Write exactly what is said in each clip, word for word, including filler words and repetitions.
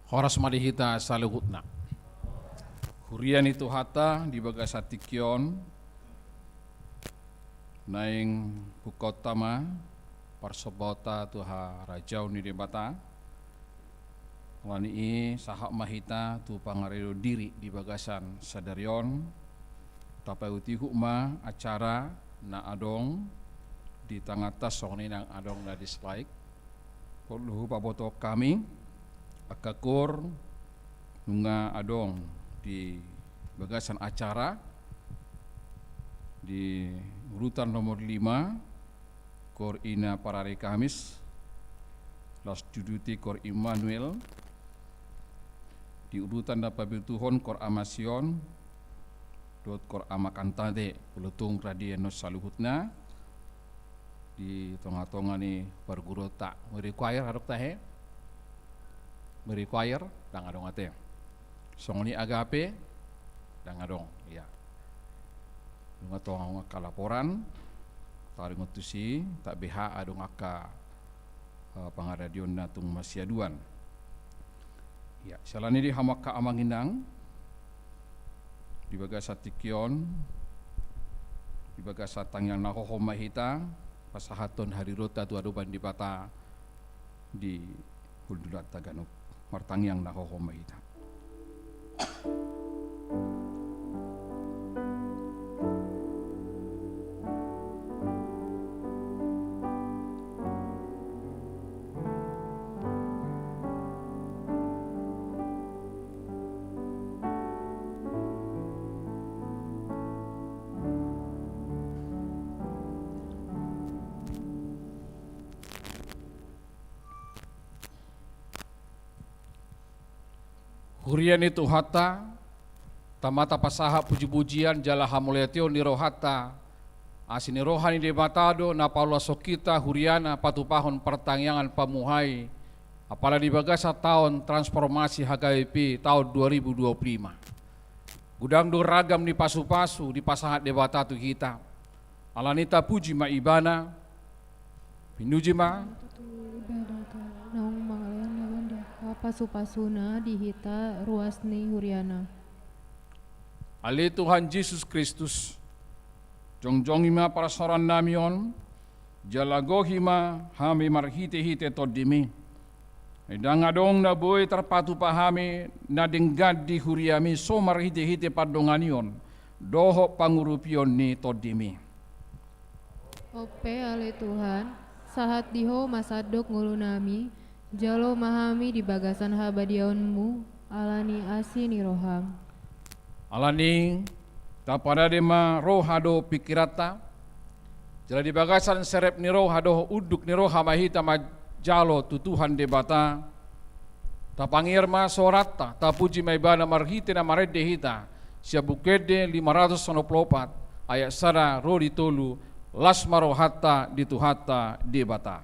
Horas ma di hita saluhutna. Huria ni Tuhanta di bagasan tingki on, naeng bukaonta ma parsombaonta tu harajaon ni Debata. Ala ni i sahat ma hita tu pangaradeon diri di bagasan sadari on, tapaihutihut ma acara na adong di tanganta songon i nang adong na di slide. Porlu hupabotohon hami, angka koor nunga adong di bagasan acara di urutan nomor lima, koor Ina Parari Kamis, laos diuduti koor Immanuel, di urutan na pabotohon koor Ama Sion, dohot koor Ama Kantate, molo tung rade annon saluhutna, di tongatonga ni parguruonta. Mary Choir adong tahe? Mary Choir, ndang adong ate. Songon i Agape, ndang adong, ia. Nunga tong adong angka laporan, taringot tusi, tabeha adong angka, eh, pangaradeon na tung masiaduan. Ia, siala ni i di hamu angka amang inang, di bagasan tingki on, di bagasan tangiang na hohom ma hita, pasahathon hadironta tu adopan Debata, di hundulanta ganup. Martangiang na hohom ma hita. Huria ni Tuhanta, tama tapasahat pujipujian jala hamuliateon di rohanta, asi ni roha ni Debata do na paulashon hita huriana patupahon partangiangan pamuhai, apala di bagasan taon transformasi H K B P taon dua ribu dua puluh lima. Godang do ragam ni pasupasu dipasahat Debata tu hita. Ala ni i tapuji ma Ibana, pinuji ma. Naung mangalehon na bahen di angka pasupasuna di hita ruas ni huriana. Ale Tuhan Jesus Kristus, jongjongi ma parsaorannami on, jala gohi ma hami marhitehite Tondimi. Ndang adong na boi tarpatupa hami na denggan di huriami so marhitehite pandonganion dohot pangurupion ni Tondimi. Onpe ale Tuhan, sahat di Ho ma sandok ngolunami, jalo ma hami di bagasan habadiaonMu, ala ni asi ni rohaM. Ala ni i, taparade ma roha dohot pingkiranta, jala di bagasan serep ni roha dohot unduk ni roha ma hita manjalo tu Tuhan Debata. Tapangiar ma soranta, tapuji ma Ibana marhite na marende hita, sian Buku Ende lima ratus onom pulu opat, ayat sada ro di tolu, las ma rohanta di Tuhanta Debata.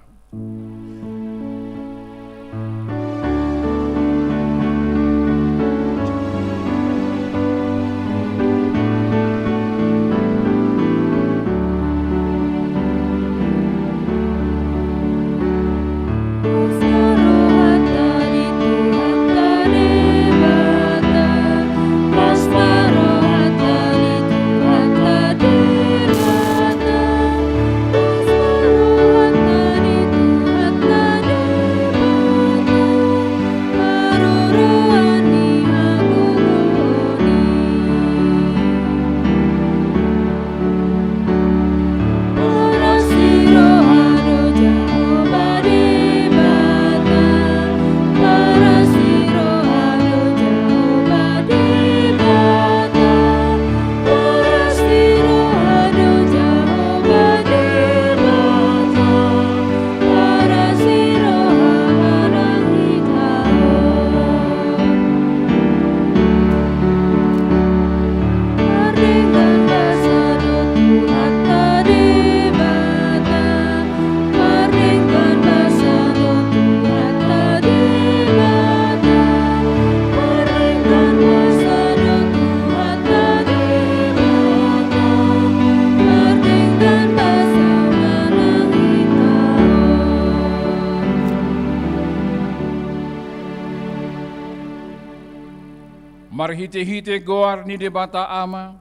Marhitehite goar ni Debata Ama,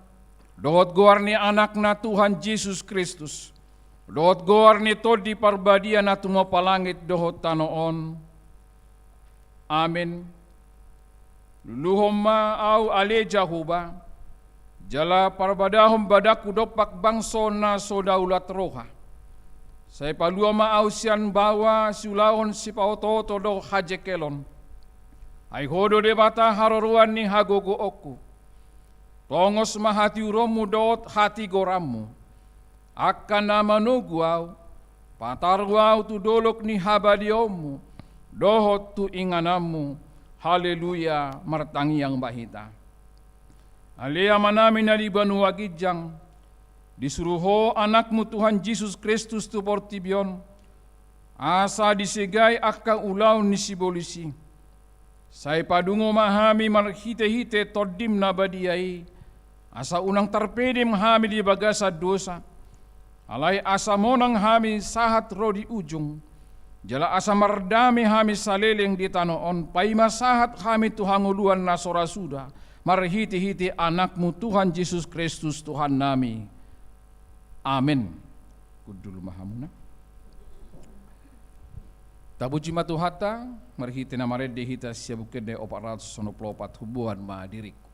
dohot goar ni Anakna Tuhan Jesus Kristus, dohot goar ni Tondi Parbadia na tumompa langit dohot tano on. Amen. Luluhon ma ahu ale Jahowa, jala parbadahon badangku dompak bangso na so daulat roha. Sai palua ma ahu sian baoa siulahon sipaotooto dohot hajengkelon. Ai Ho do Debata haroroan ni hagogoonku. Tongos ma hatiuronmu dohot hatigoranmu. Angka na manogu ahu, pataru ahu tu dolok ni habadiaonmu dohot tu ingananmu. Haleluya, martangiang ma hita. Ale Amanami na di banua ginjang, disuru Ho Anakmu Tuhan Jesus Kristus tu portibi on, asa disegai angka ulaon ni sibolis i. Sai padungo ma hami marhitehite Tondim na badia i, asa unang tarpedem hami di bagasan dosa, alai asa monang hami sahat ro di ujung, jala asa mardame hami saleleng di tano on, paima sahat hami tu hangoluan na so ra suda, marhitehite Anakmu Tuhan Jesus Kristus Tuhannami. Amen. Hundul ma hamuna. Tapuji ma Tuhanta, marhite na marende hita sian Buku Ende opat ratus onom pulu opat, humboan ma diringku.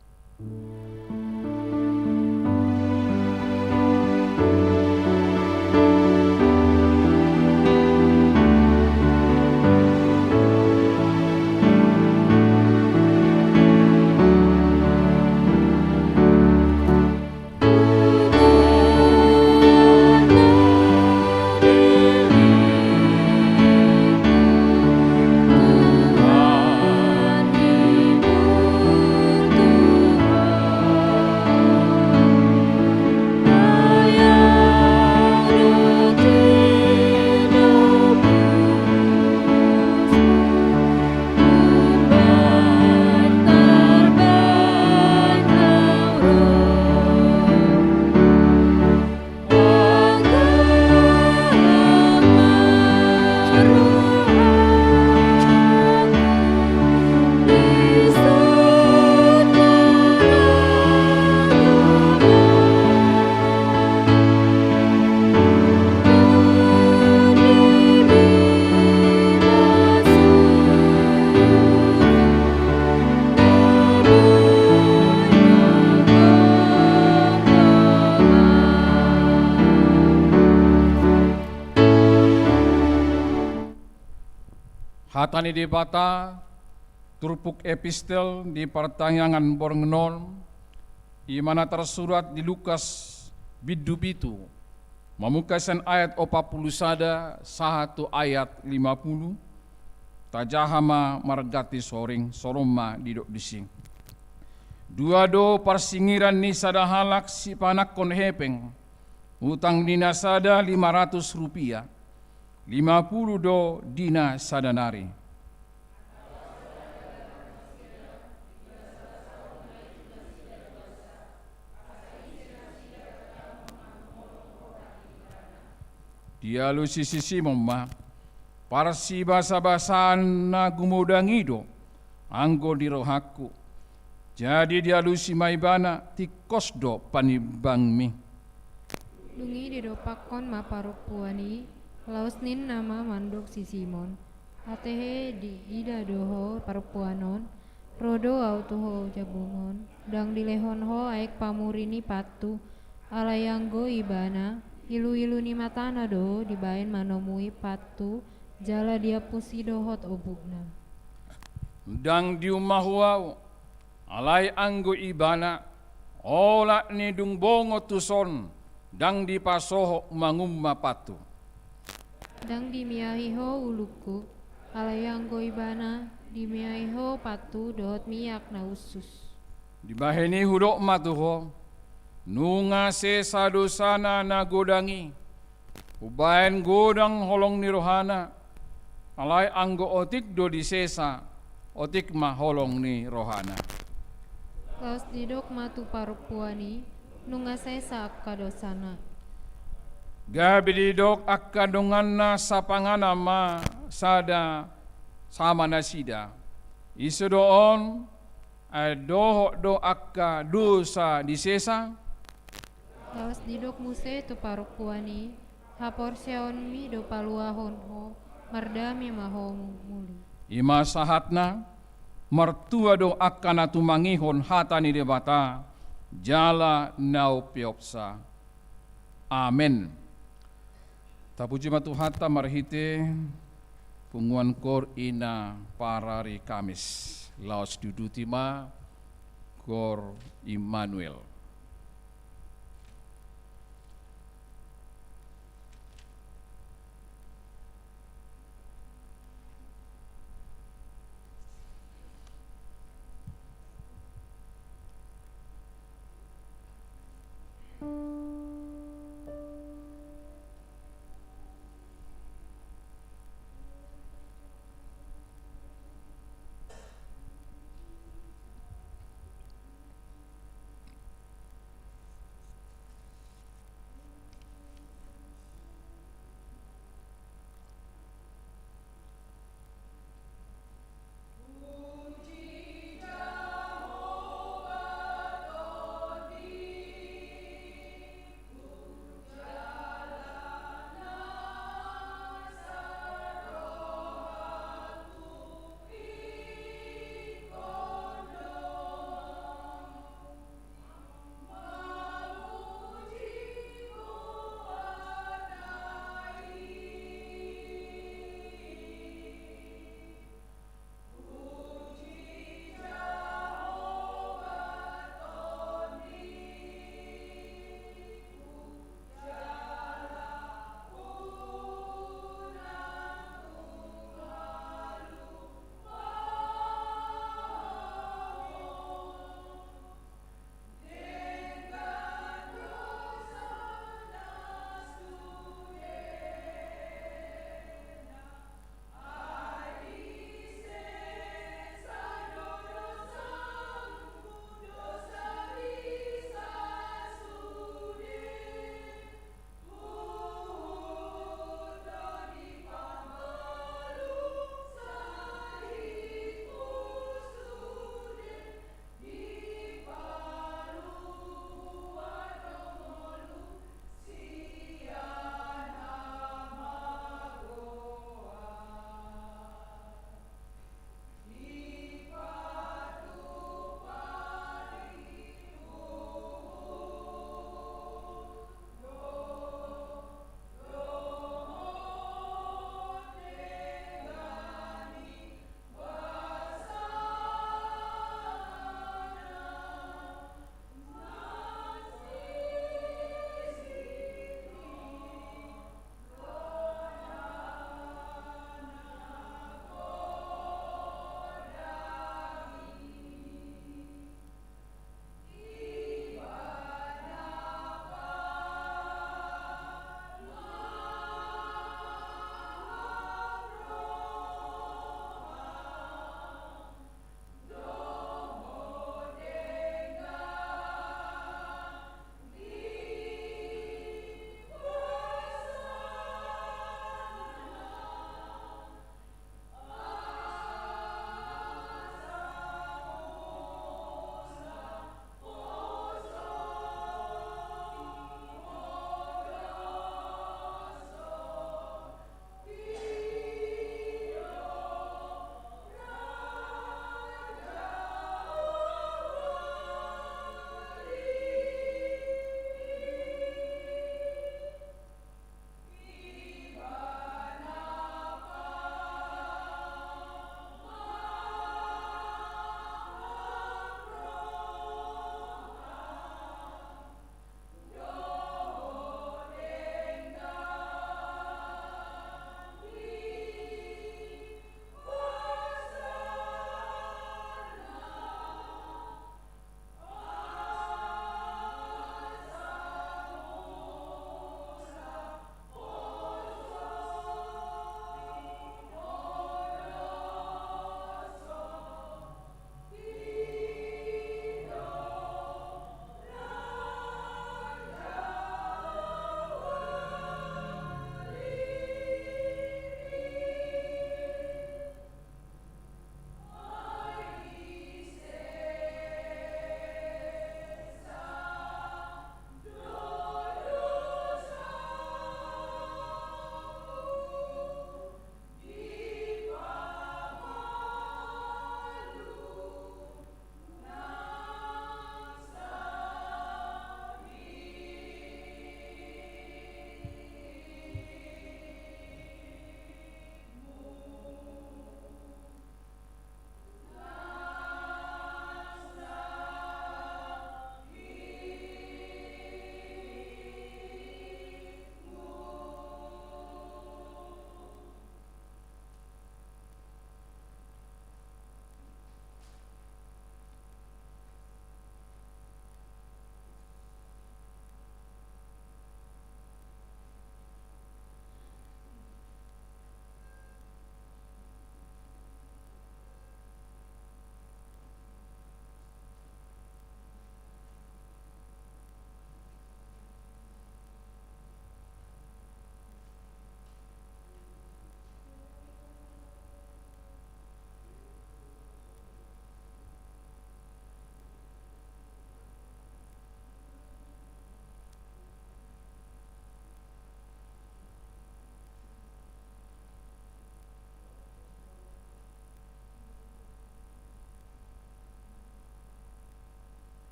Hata ni Debata, turpuk epistel di partangiangan borngin on, i ma na tarsurat di Lukas bindu pitu, mamungka sian ayat opat pulu sada sahat tu ayat lima pulu. Tajaha ma marganti soring, songon on ma didok disi. Dua do parsingiran ni sada halak sipanangkon hepeng, utang ni na sada lima ratus rupia, lima pulu do dina sada nari. Dialusi si Simon ma, parsibasabasaan na gumodang i do anggo di rohangku. Jadi dialusi ma ibana, tingkos do panimbangmi. Dung i didompakkon ma parompuan i, laos ninna ma mandok si Simon, atehe diida do ho parompuan on, ro do ahu tu ho jabungon, ndang dilehon ho aek pamuri ni pathu, alai anggo ibana, iluilu ni matana do dibaen manomui pathu, jala diampusi dohot ombukna. Ndang diuma ho ahu, alai anggo ibana, olat ni dung bongot tuson, ndang dipasohot mangumma pathu. Ndang dimiahi ho ulungku, alai anggo ibana, dimiahi ho pathu dohot miak na ussus. Dibahen i hudok ma tu ho, nunga sesa dosana na godang i, hubaen godang holong ni rohana, alai anggo otik do disesa, otik ma holong ni rohana. Laos didok ma tu parompuan i, nunga sesa angka dosana. Gabe didok angka donganna sapanganan ma sada sama nasida. Ise do on, Ai dohot do angka dosa ni sesa. Laos didok muse tu parompuan i, haporseaonmi do paluahon ho, mardame ma ho muli. I ma sahatna, martua do angka na tumangihon hata ni Debata, jala na umpeopsa. Amen. Tapuji ma Tuhanta marhite punguan koor i na parari Kamis. Laos diuduti ma koor Immanuel.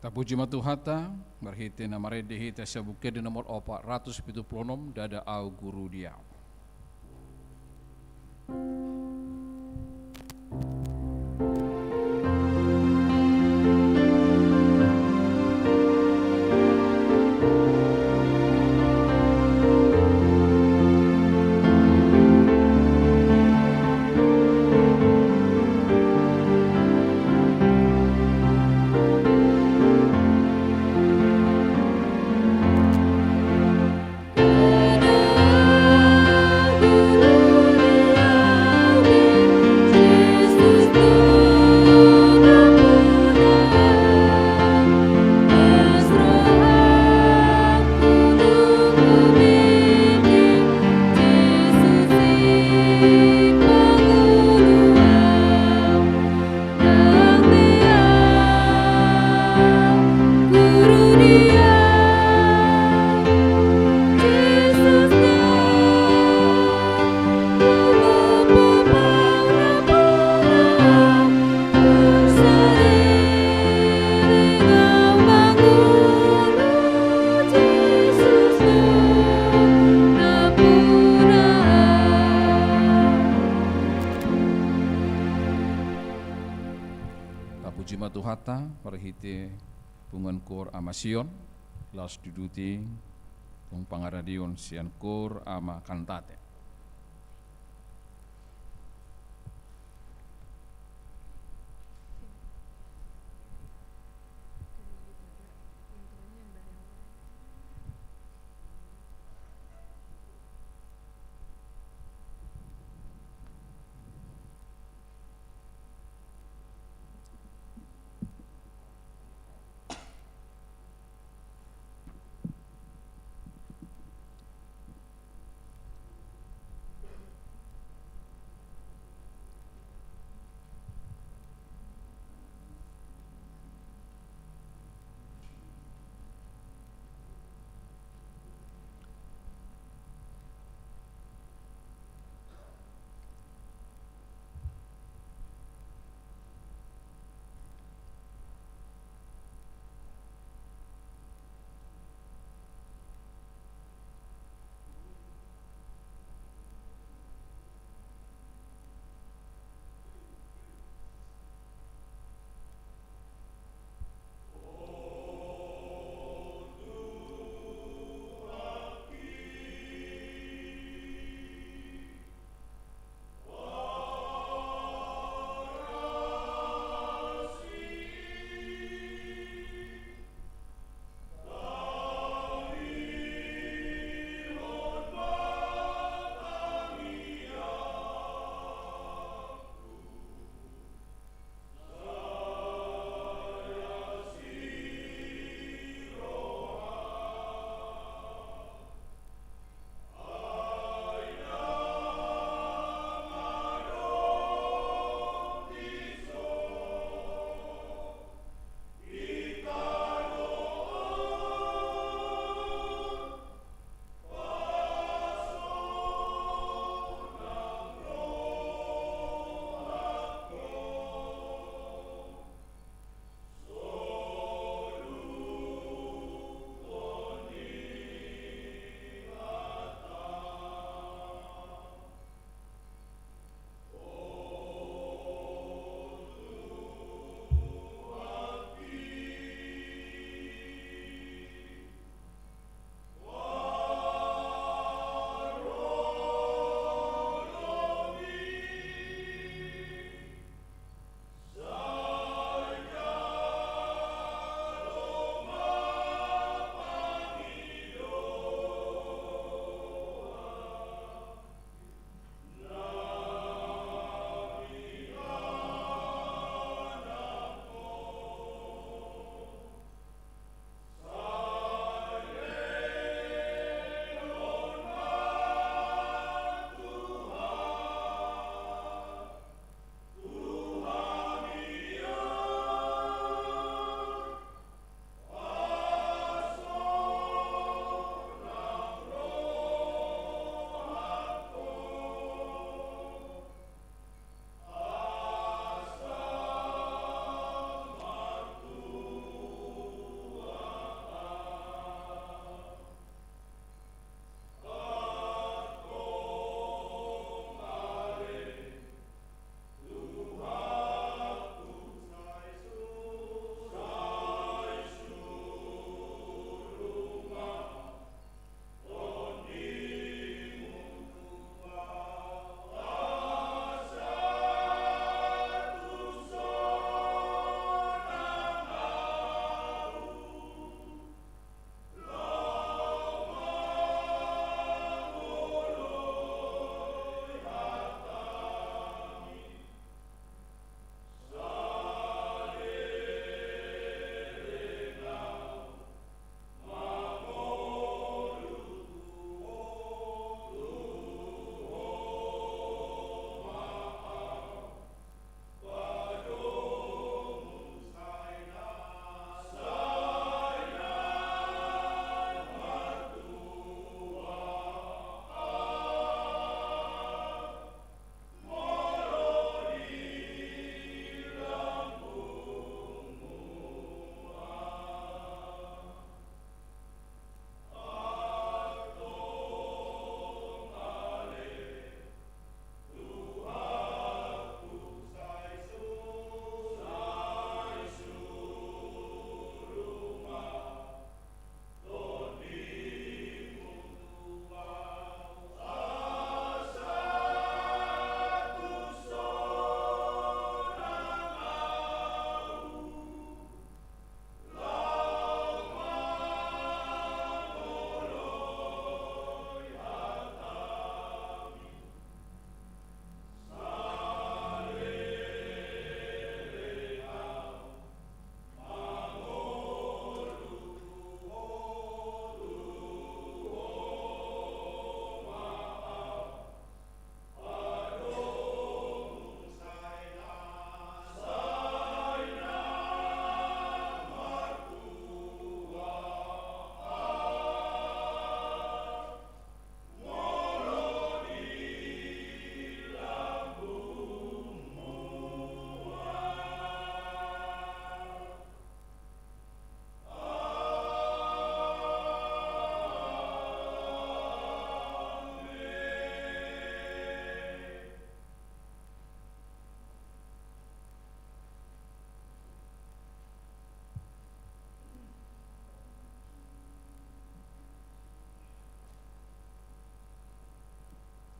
Tapuji ma Tuhanta, marhite na marende hita sian Buku Ende nomor opat ratus pitu pulu onom, Ndada au guru di Ho. Tapuji ma Tuhanta, marhite punguan Koor Ama Sion, laos diuduti punguan pangaradeon sian Koor Ama Kantate.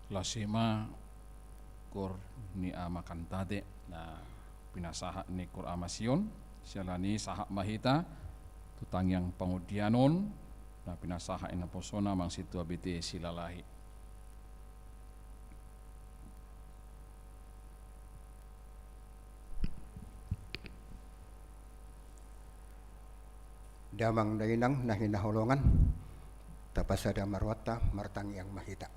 Las i ma koor ni Ama Kantate, na pinasahat ni koor Ama Sion. Siala ni i sahat ma hita tu tangiang pangundian on, na pinasahat ni naposona Amang Sintua B T Silalahi. Damang dainang na hinaholongan, tapasada ma rohanta, martangiang ma hita.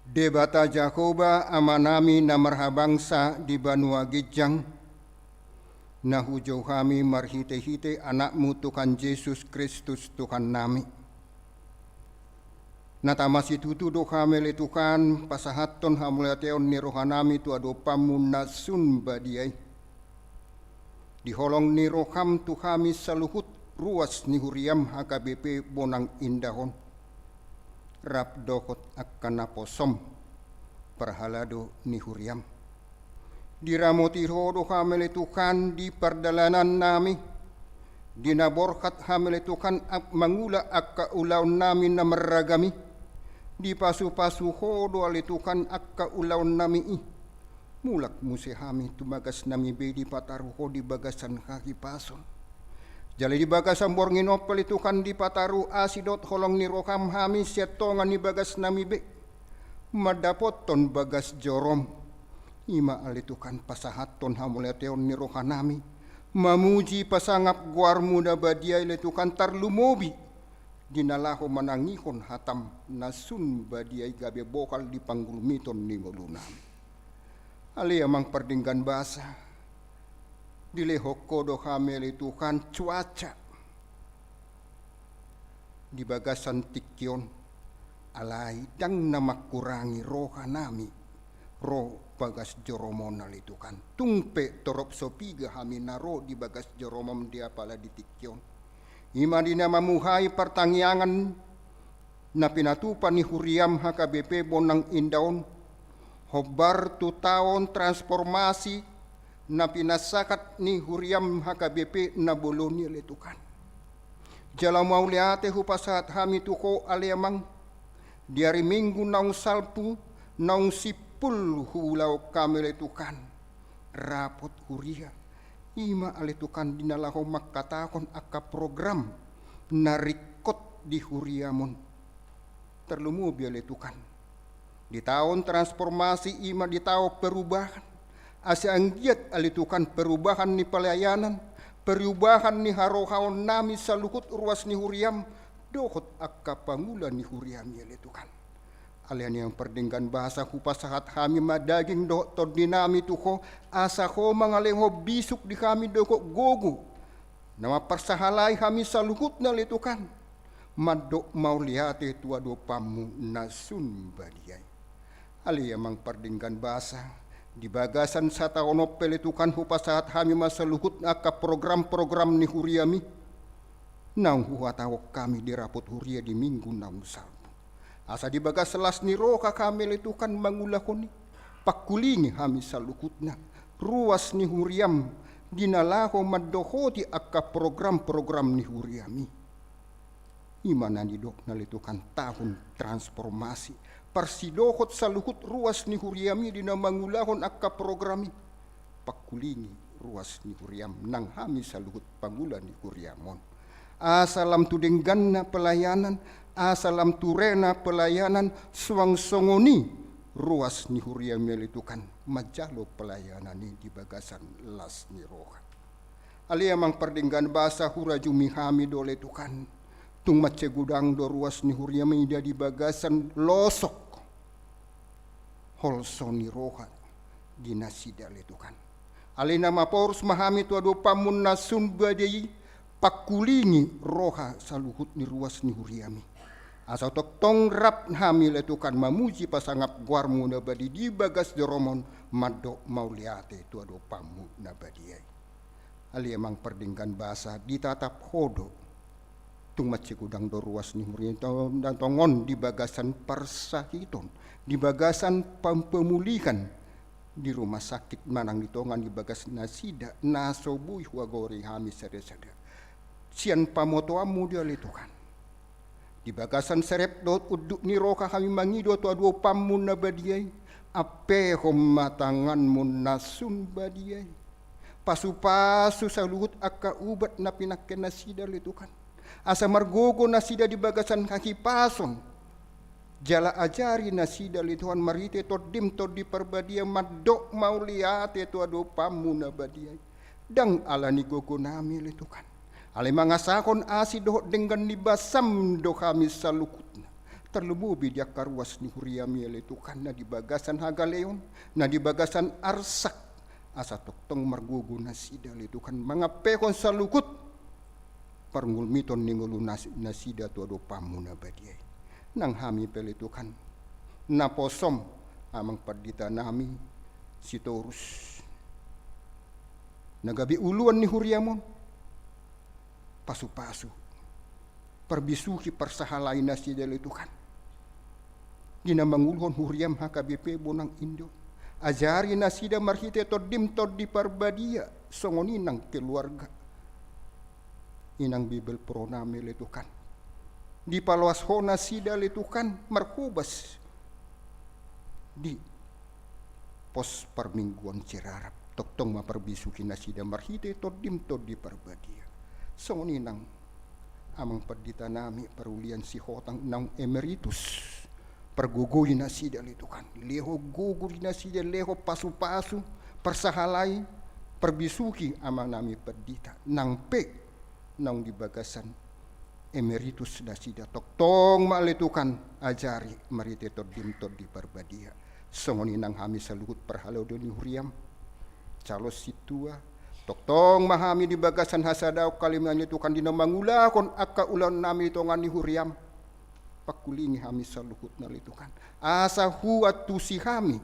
Debata Jahowa, Amanami na marhabangsa di banua ginjang, na hujou hami marhitehite Anakmu Tuhan Jesus Kristus Tuhannami. Na tama situtu do hami ale Tuhan pasahathon hamauliateon ni rohanami tu adopanmu na sun badia i. Di holong ni roham tu hami saluhut ruas ni huriam H K B P Bonang Indah on, rap dohot angka naposom parhalado ni huriam. Diramoti Ho do hami ale Tuhan di pardalanannami, di na borhat hami ale Tuhan mangula angka ulaonnami na marragam i. Dipasupasu Ho do ale Tuhan angka ulaonnami i. Mulak muse hami tu bagasnami be dipataru Ho di bagasan hahipason. Jala di bagasan borngin on pe ale Tuhan dipataru asi dohot holong ni roham hami sian tonga ni bagasnami be, mandapothon bagas jorom. I ma ale Tuhan pasahathon hamauliateon ni rohanami, mamuji pasangap goarmu na badia i ale Tuhan, tarlumobi di na laho manangihon hatam na sun badia i gabe bohal di panggulmiton ni ngolunami. Ale Amang pardenggan basa, dilehon Ho do hami ale Tuhan cuaca di bagasan tingki on, alai ndang na mangkurangi rohanami ro bagas jorom on ale Tuhan. Tung pe torop so piga hami na ro di bagas jorom on di apala di tingki on, i ma di na mamuhai partangiangan na pinatupa ni huriam H K B P Bonang Indah on, hombar tu taon transformasi na pinasahat ni huriam H K B P na bolon i ale Tuhan. Jala mauliate hupasahat hami tu Ho ale Amang, di ari Minggu naung salpu, naung simpul huulahon hami ale Tuhan, rapot huria. I ma ale Tuhan di na laho mangkatahon angka program na ringkot di huriam on. Tarlumobi ale Tuhan di taon transformasi, i ma di taon perubahan. Asa anggiat ale Tuhan perubahan ni pelayanan, perubahan ni harohaonnami saluhut ruas ni huriam, dohot angka pangula ni huriami ale Tuhan. Ale Amang pardenggan basa, hupasahat hami ma daging dohot tondinami tu Ho, asa Ho mangalehon bisuk di hami dohot gogo na mamparsahalai hami saluhutna ale Tuhan, mandok mauliate tu adopanmu na sun badia i. Ale Amang pardenggan basa, di bagasan sataon on pe ale Tuhan hupasahat hami ma saluhut angka program-program ni huriami naung huhatahon hami di rapot huria di Minggu naung salpu. Asa di bagas las ni roha hami ale Tuhan mangulahon i, pangkulingi hami saluhutna ruas ni huriam di na laho mandohoti angka program-program ni huriami. I ma na nidokna ale Tuhan taon transformasi, parsidohot saluhut ruas ni huriami di na mangulahon angka program i. Pangkulingi ruas ni huriam nang hami saluhut pangula ni huriam on, asa lam tu dengganna pelayanan, asa lam tu rena pelayanan, suang songon i ruas ni huriami ale Tuhan manjalo pelayanan i di bagasan las ni roha. Ale Amang pardenggan basa, hurajumi hami do ale Tuhan, tung mansai godang do ruas ni huriami i di bagasan losok holso ni roha di nasida ale Tuhan. Alai na maporus ma hami tu adopanmu na sun badia i, pangkulingi roha saluhut ni ruas ni huriami, asa tongtong rap hami ale Tuhan mamuji pasangap goarmu na badia di bagas jorom on, mandok mauliate tu adopanmu na badia i. Ale Amang pardenggan basa, ditatap Ho do, tung mansai godang do ruas ni huriami, tongon di bagasan parsahiton, di bagasan pam-, pemulihan di rumah sakit manang di tonga ni bagas nasida na so boi huagoari hami sada-sada. Sian pamotoanmu do ale Tuhan, Di bagasan serep dohot unduk ni roha hami mangido tu adopanmu na badia i, ampehon ma tanganmu na sun badia i. Pasupasu saluhut angka ubat na pinangke nasida ale Tuhan. Asa margogo nasida di bagasan hahipason. Jala ajari nasida ale Tuhan marhite Tondim Tondi Parbadia mandok mauliate tu adopanmu na badia i. Ndang ala ni gogonami ale Tuhan. Alai mangasahon asi dohot denggan ni basam do hami saluhutna. Tarlumobi di angka ruas ni huriami ale Tuhan na di bagasan hagaleon, na di bagasan arsak. Asa tongtong margogo nasida ale Tuhan mangampehon saluhut parngulmiton ni ngolu nas-, nasida tu adopanmu na badia i. Nang hami pe ale Tuhan, naposom amang pandita nami Sitorus, na gabe uluan ni huriam on, pasupasu, parbisuhi, parsahalai nasida ale Tuhan. Di na manguluhon huriam H K B P Bonang Indo, ajari nasida marhite Tondim Tondi Parbadia, songon i nang keluarga inang Bibelvrouw nami ale Tuhan. Dipaloas Ho nasida ale Tuhan marhobas di pos parmingguon Sirarap. Tongtong ma parbisuhi nasida marhite Tondim Tondi Parbadia. Songon i nang amang pandita nami parulian Sihotang naung emeritus. Pargogoi nasida ale Tuhan. Lehon gogo di nasida, lehon pasupasu, parsahalai, parbisuhi amang nami pandita. Nang pe naung di bagasan emeritus nasida, tongtong ma ale Tuhan ajari marhite Tondim Tondi Parbadia. Songon i nang hami saluhut parhalado ni huriam, calon sintua, tongtong ma hami di bagasan hasadaon hami ale Tuhan di na mangulahon angka ulaon nami di tonga ni huriam. Pangkulingi hami saluhutna ale Tuhan. Asa huantusi hami,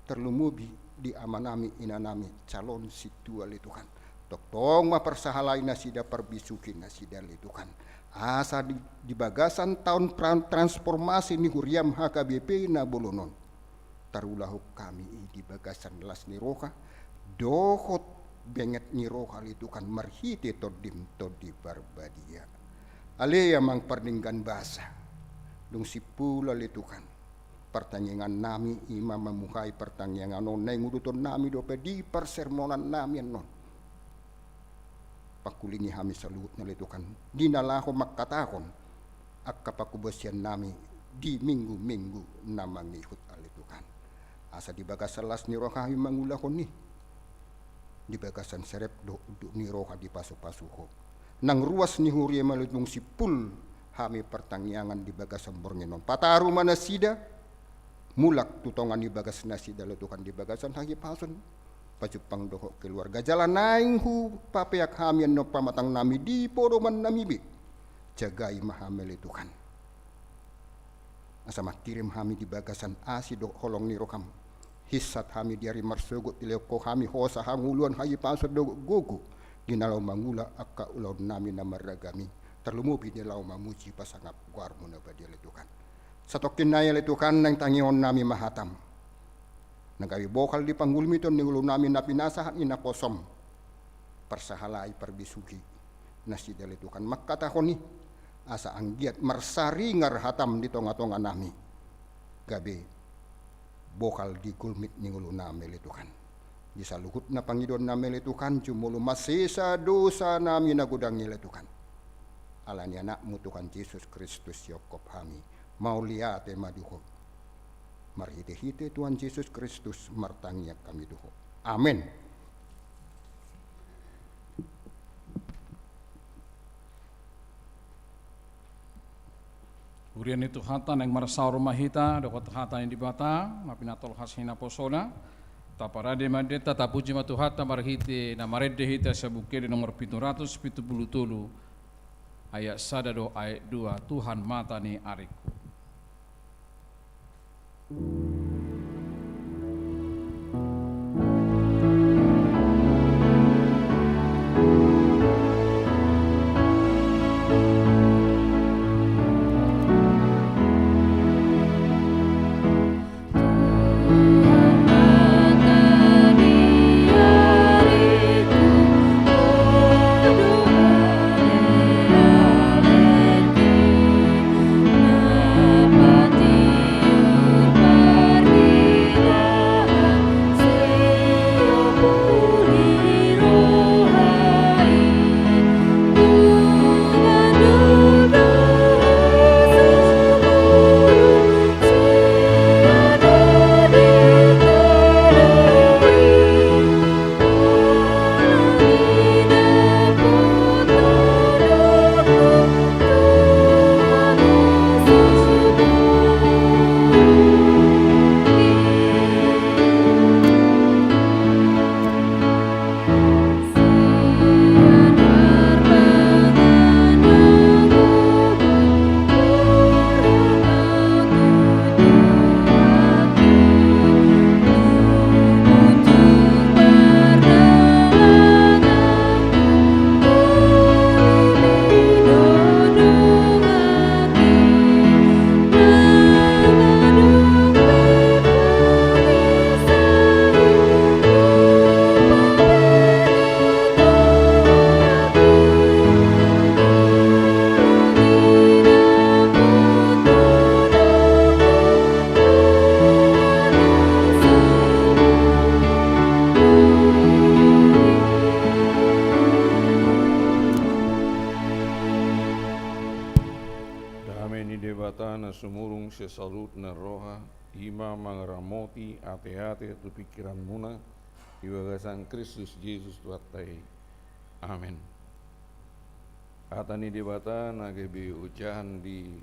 tarlumobi di ama nami, ina nami, calon sintua ale Tuhan. Tongtong ma parsahalai nasida, parbisuhi nasida ale Tuhan. Asa di, di bagasan taon tran-, transformasi ni huriam H K B P na bolon on, tarulahon hami i di bagasan las ni roha dohot benget ni roha ale Tuhan marhite Tondim Tondi Parbadia. Ale amang pardenggan basa, dung simpul ale Tuhan partangiangan nami, i ma mamuhai partangiangan on naeng uduton nami dope di parsermonan nami annon. Pangkulingi hami saluhutna ale Tuhan di na laho mangkatahon angka panghobasion nami di minggu-minggu na mangihut ale Tuhan. Asa di bagasan las ni roha hami mangulahon i, di bagasan serep dohot unduk ni roha dipasupasu Ho. Nang ruas ni huriam ale Tuhan, simpul hami partangiangan di bagasan borngin on. Pataru ma nasida, mulak tu tonga ni bagas nasida ale Tuhan di bagasan hahipason, pajumpang dohot keluarga. Jala naeng hupapeak hami annon pamatang nami di podoman nami be. Jagai ma hami ale Tuhan. Asa mangkirim hami di bagasan asi dohot holong ni roham. Hinsat hami di ari marsogot dilehon Ho hami hosa, hangoluan, hahipason dohot gogo di na laho mangula angka ulaon nami na marragam i. Tarlumobi di na laho mamuji pasangap goarmu na badia ale Tuhan. Satongkin nai ale Tuhan naeng tangihon nami ma hatam na gabe bohal di panggulmiton ni ngolu nami na pinasahat ni naposom. Parsahalai, parbisuhi nasida ale Tuhan mangkatahon i, asa anggiat marsaringar hatam di tonga-tonga nami, gabe bohal di gulmit ni ngolu nami ale Tuhan. Di saluhutna pangidoan nami ale Tuhan, jumolo ma sesa dosa nami na godang i ale Tuhan. Ala ni Anakmu Tuhan Jesus Kristus sihongkop hami. Mauliate ma tu Ho. Marhite-hite Tuhan Jesus Kristus martangiang hami tu Ho. Amen. Huria ni Tuhanta, naeng marsaor ma hita dohot hata ni Debata na pinatolhas ni naposoNa. Taparade ma endenta, tapuji ma Tuhanta marhite na marende hita sian Buku Ende nomor pitu ratus pitu pulu tolu, ayat sada dohot ayat dua, Tuhan mata ni arengku. Debata na sumurung sian saluhut na roha, i ma mangaramoti ateate tu pingkiranmuna, di bagasan Kristus Jesus Tuhanta i. Amen. Hata ni Debata na gabe ojahan di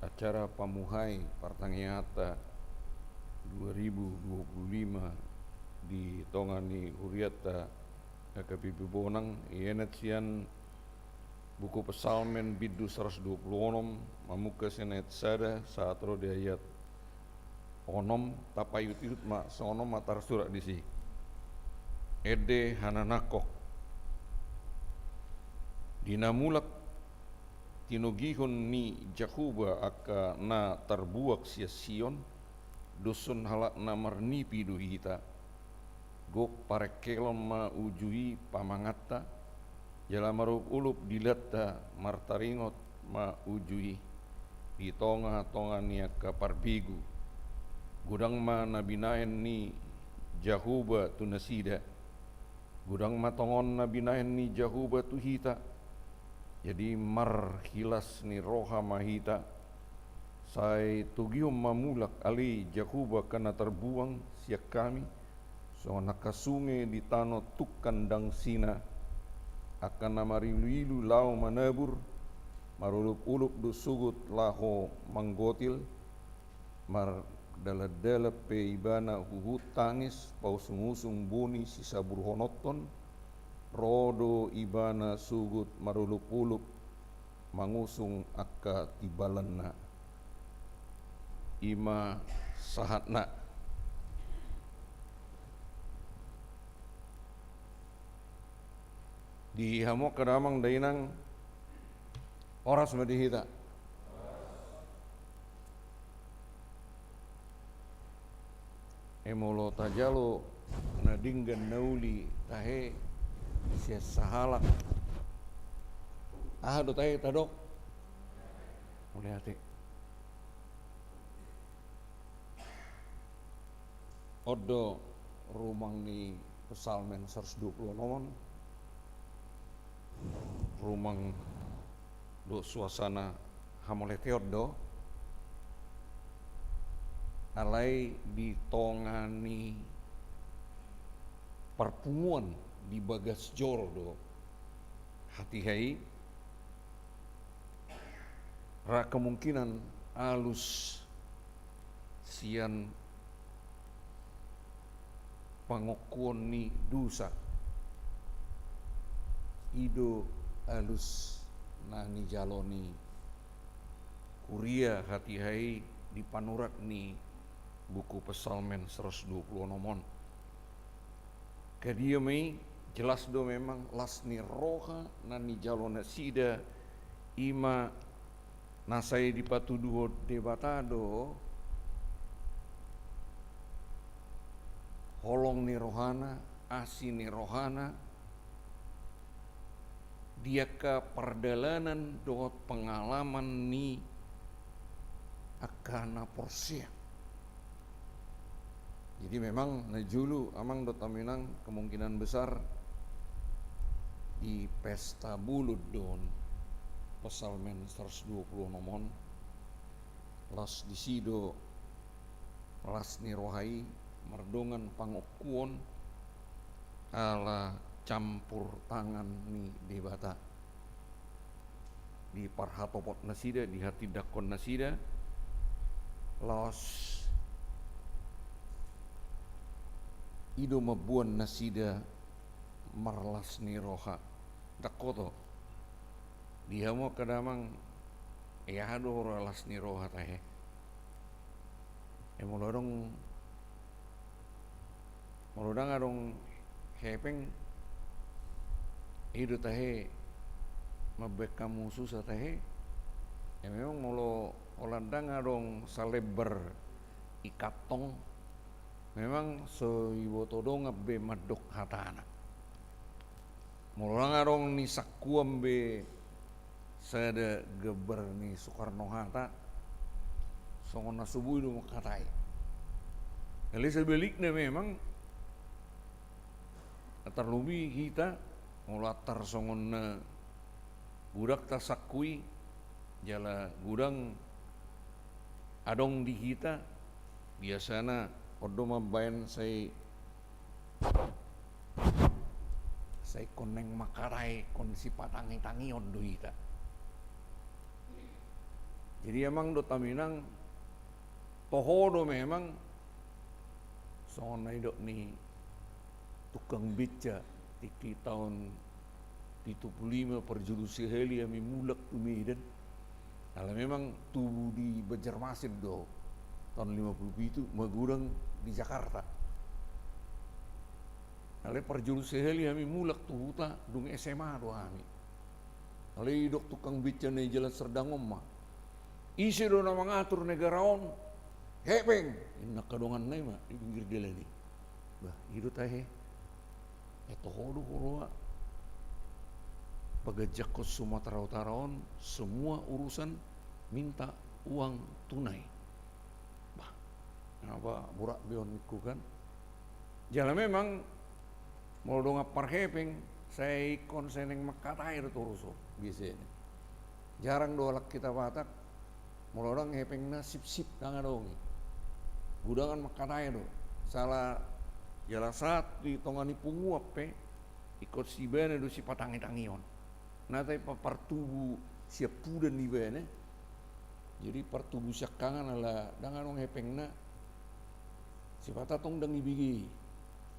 acara pamuhai partangiangan dua ribu dua puluh lima di tonga ni hurianta H K P P Bonang, ienat sian buku Psalmen bindu saratus dua puluh onom, mamungka sian ayat sada sahat ro di ayat onom, tapaihutihut ma, songon on ma tarsurat disi. Ende hananangkok. Di na mulak tinogihon ni Jahowa angka na tarbuang sian Sion, doshon halak na marnipi do hita. Gok parengkelon ma uju i pamanganta, jala marolopolop dilanta martaringot ma uju i di tongatonga ni angka parbegu. Godang ma na binahen ni Jahowa tu nasida. Godang ma tongon na binahen ni Jahowa tu hita. Jadi marhilas ni roha ma hita. Sai togihon ma mulak ale Jahowa angka na tarbuang sian hami, songon angka sunge di tano tungkan dangsina, angka na mariluilu laho manabur, marolopolop do sogot laho manggotil, mardalandalan pe ibana huhut tangis, pausungusung boni sisaburhononhon, ro do ibana sogot marolopolop, mangusung angka timbalanna. I ma sahatna. Di hamu angka damang dainang, horas ma di hita. E molo tajalo na denggan na uli tahe sian sahalak, aha do tahe tadok? Mauliate. On do rumang ni Psalmen saratus dua puluh onom on. Rumang dohot suasana hamauliateon do. Alai di tonga ni parpunguan di bagas joro do hatiha i, ra kemungkinan alus sian pangokuon ni dosa. I do alus na nijalo ni huria hatiha i di panurat ni buku Psalmen saratus dua puluh onom on. Kadia ma i, jelas do memang las ni roha na nijalo nasida, i ma na sai dipatuduhon Debata do holong ni rohana, asi ni rohana, di angka pardalanan dohot pengalaman ni angka na porsea. Jadi memang na jolo amang dohot inang kemungkinan besar di pesta bolon do on Psalmen saratus dua puluh onom on, laos disi do las ni roha i mardongan pangokuon ala campur tangan ni Debata. Di parhatopot nasida, di hatindangkon nasida, laos i do mamboan nasida marlas ni roha. Ndang hoto. Di hamu angka damang, e aha do huria las ni roha tahe? E molo adong, molo ndang adong hepeng, i do tahe mambaen hamu susa tahe. E memang molo holan ndang adong salembar i kantong, memang so iboto dongan be mandok hatana. Molo ndang adong ni sangkuan be sada gambar ni Soekarno Hatta, songon na so boi do mangkatai. Alai sebalikna memang, na tarlobi hita, molo antar songon na godang tasangkui, Jala godang adong di hita, biasana on do mambaen sai, sai ingkon naeng mangkatai, ingkon sipatangitangion do hita. Jadi amang dohot inang, toho do memang songon na nidok ni tukang beca, tingki taon pitu pulu lima parjolo sahali hami mulak tu Medan. Ala memang tubu di Banjarmasin do, taon lima pulu pitu magodang di Jakarta. Alai parjolo sahali hami mulak tu huta, dung S M A do hami. Alai didok tukang beca na di Jalan Serdang on ma, ise do na mangatur negara on? Hepeng, inna angka donganna i ma di pinggir dalan i. Bah, i do tahe. E, toho do huroha. Paganjangkon Sumatera Utara on, semua urusan minta uang tunai. Bah, napa borat be on ningku kan. Jala memang molo dongan parhepeng, sai ingkon sai naeng mangkatai do torus on biasana. Jarang do halak hita Batak molo ndang hepengna sipsip, ndang adong i. Godangan mangkatai do. Sala jala sahat di tonga ni punguan pe, ingkon sibana do sipatangitangion. Nata i pa-, partubu siampudan ibana. Jadi partubu siangkangan ala ndang adong hepengna. Sipata tong ndang ibege i.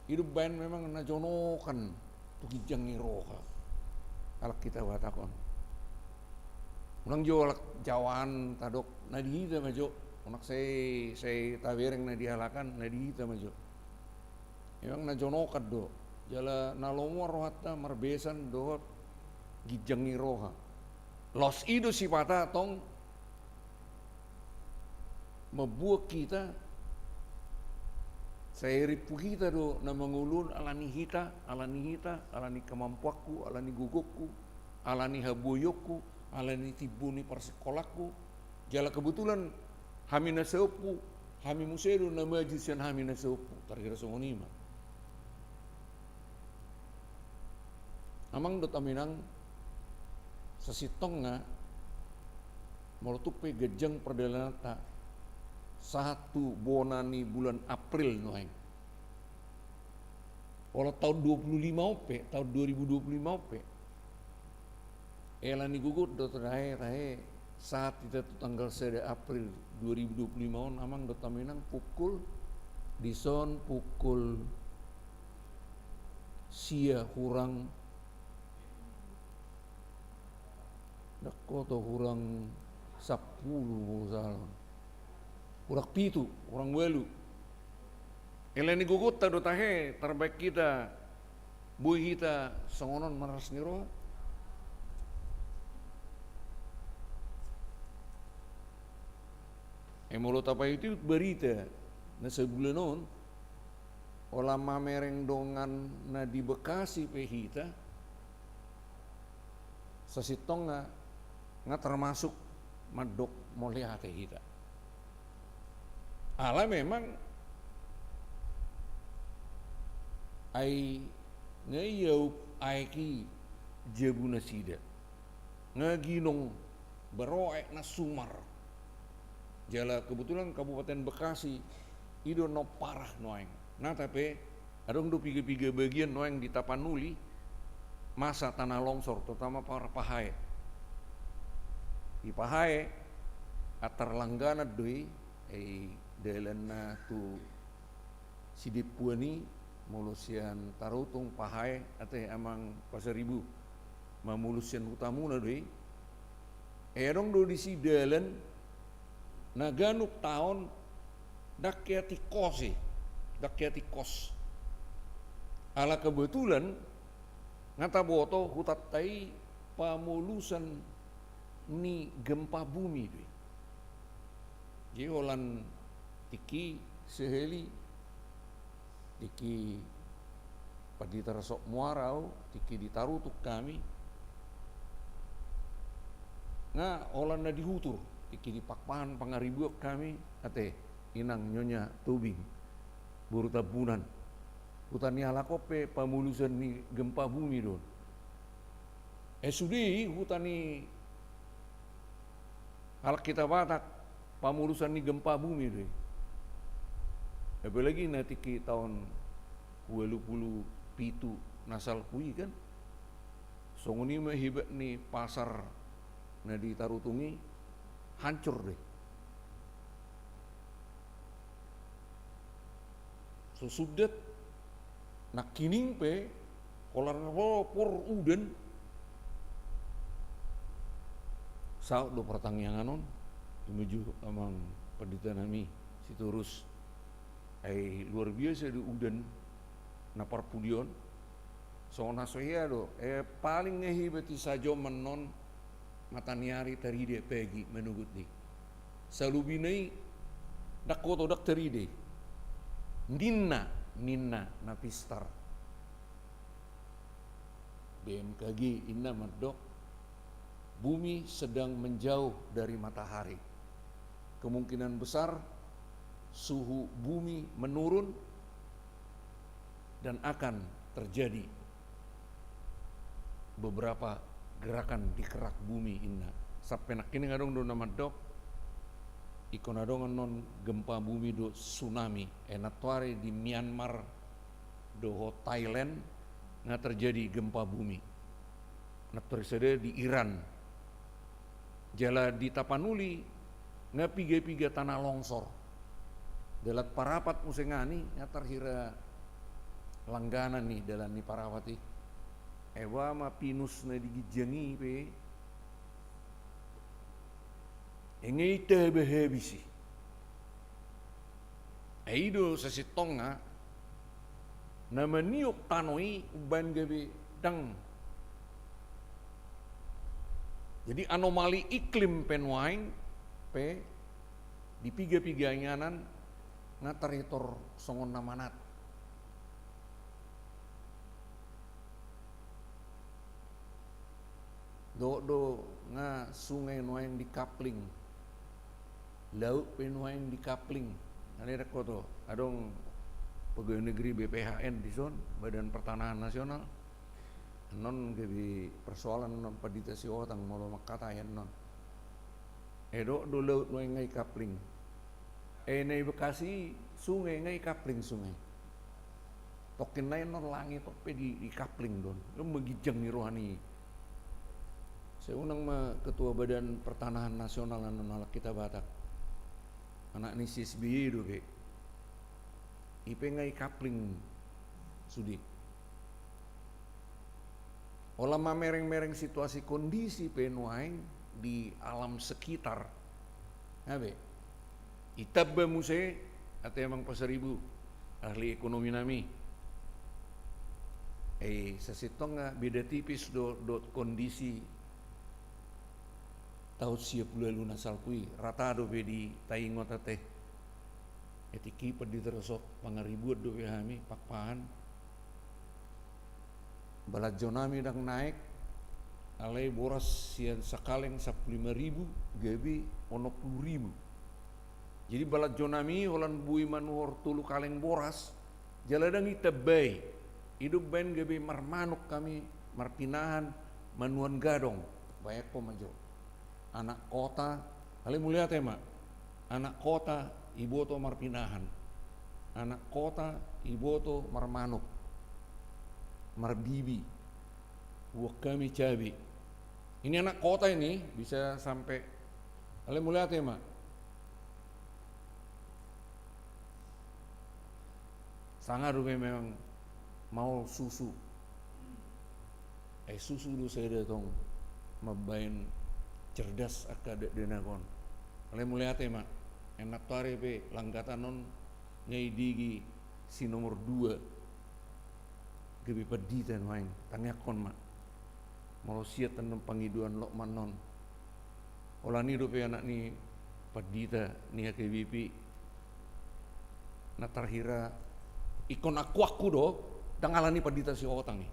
I do umbaen memang na jonokan tu ginjang ni roha halak hita Batak on. Unang jo halak Jawa an tadok, na di hita ma jo. Unang sai, sai tabereng na di halak an, na di hita ma jo. Memang na jonokan do, jala na lomo rohanta marbesan dohot ginjang ni roha. Laos i do sipata tong mambuat hita, sai rimpu hita do na mangolu on ala ni hita, ala ni hita, ala ni kemampuanku, ala ni gogongku, ala ni haboaonku, ala ni timbo ni parsingkolangku. Jala kebetulan hami na saompu, hami muse do na maju sian hami na saompu, tarkira songon i ma. Amang dohot inang, sasintongna molo tung pe ganjang pardalananta sahat tu bona ni bulan April nuaeng. Olo taon dua pulu lima on pe, taon dua ribu dua pulu lima on pe, e, ala ni gogot do tahe, tahe sahat hita tu tanggal sada April dua ribu dua pulu lima on, amang dohot inang, pukul, dison pukul sia hurang, ndang hoto, hurang sampulu molo sala. Hurang pitu, hurang ualu. E, ala ni gogonta do tahe, tarbaen hita, boi hita songon on marlas ni roha. E, molo tapaihutihut barita na sabulan on, olo mamereng dongan na di Bekasi pe hita, sasintongna nga termasuk mandok mauliate hita. Ala memang ai nga iaup aek i jabu nasida, nga ginong baroek na sumar. Jala kebetulan Kabupaten Bekasi i do na parah nuaeng. Nata pe adong do piga-piga bagian nuaeng di Tapanuli masa tanah longsor, terutama par Pahae. Di Pahae antar langganan do i, e, dalanna tu Sidempuan i, molo sian Tarutung, Pahae, ate amang Pasaribu, mamolus sian hutamuna do i. E, adong do disi dalan na ganup taon ndang hea tingkos i, ndang hea tingkos. Ala kebetulan nga taboto hutanta i pamolusan ni gempa bumi do i. Jadi holan tingki sahali, tingki Pandita Rasok Muara au, tingki di Tarutung hami, nga holan na di Hutur, tingki di Pakpahan Pangaribuan hami, ate inang Nyonya Tobing, boru Tambunan. Huta ni halak on pe pamolusan ni gempa bumi do on. E, sude i huta ni Halak hita Batak, pamurusan ni gempa bumi do i. Apalagi na tingki taon ualu pulu pitu na salpu i kan. Songon i ma hebat ni pasar na di Tarutung i, hancur do i. So sundat, nangkining pe, holan na por udan. Saut do partangiangan on, i ma jo amang pandita nami Sitorus. Ai luar biasa do udan na parpudi on. Songon na so hea do, eh, paling nga hebat i sajo annon mataniari tarida pagi manogot do i. Salobina i ndang hoto, ndang tarida i. Ninna, ninna na pistar. B M K G inna mandok, bumi sedang menjauh dari matahari. Kemungkinan besar suhu bumi menurun dan akan terjadi beberapa gerakan di kerak bumi, inna. Sampe nangkining adong do na mandok, ingkon adong annon gempa bumi dohot tsunami. Eh, nantoari di Myanmar dohot Thailand nga terjadi gempa bumi. Nantoari sada di Iran. Jala di Tapanuli nga piga-piga tanah longsor. Dalan Parapat muse nga ni nga tarhira langganan i dalan ni Parapat i. Eba ma pinus na di ginjang i pe. Nga i taba habis i. Ai i do sasintongna na maniop tano i umbaen gabe dang. Jadi anomali iklim pe nuaeng pe di piga-piga inganan nga taritor songon na manat. Dohot do nga sungai nuaeng di kapling, laut pe nuaeng di kapling. Alai dang hoto, adong pegawai negeri B P H N dison, Badan Pertanahan Nasional. Annon gabe persoalan annon pandita Sihotang molo mangkatai annon. Eh, dohot do laut nuaeng nga i kapling. Eh, na i Bekasi sungai nga i kapling sungai. Tongkin nai annon langit on pe di, di kapling do on. Ima ginjang ni roha ni. Sai unang ma ketua Badan Pertanahan Nasional annon halak hita Batak. Anak ni C S B Y do be. I pe nga i kapling sude. Holan mamereng-mereng situasi kondisi pe nuaeng di alam sekitar. Nga be. Itamba muse ate amang Pasaribu, ahli ekonomi nami. Eh, sasintong nga beda tipis do, dohot kondisi taon sia pulu ualu na salpu i, rata do be di taingot ate. Etik i pandita rosot pangaribuan do be hami, pakpahan. Balanjo nami dang naek, alai boras sian sakaleng sampulu lima ribu gabe onom pulu ribu. Jadi balanjo nami holan boi manuhor tolu kaleng boras, jala dang itambai. I do umbaen gabe marmanuk hami, marpinahan, manuan gadong. Bayangkon ma jo. Anak kota, alai mauliate ma. Anak kota iboto marpinahan. Anak kota iboto marmanuk. Marbibi. Buat hami cabe. Ini anak kota ini bisa sampai, alai mauliate ma. Sanga do memang maol susu. Eh, susu do sada tong mambaen cerdas angka dakdanak on. Alai mauliate ma. Nantoari pe langgatan on nga i digi si nomor dua. Gabe pandita nuaeng, tangiangkon ma. Molo siat annon pangidoan Lokman on. Holan i dope anak ni pandita ni H K B P na tarhira ingkon angkuangku do, dang alani pandita Sihotang i.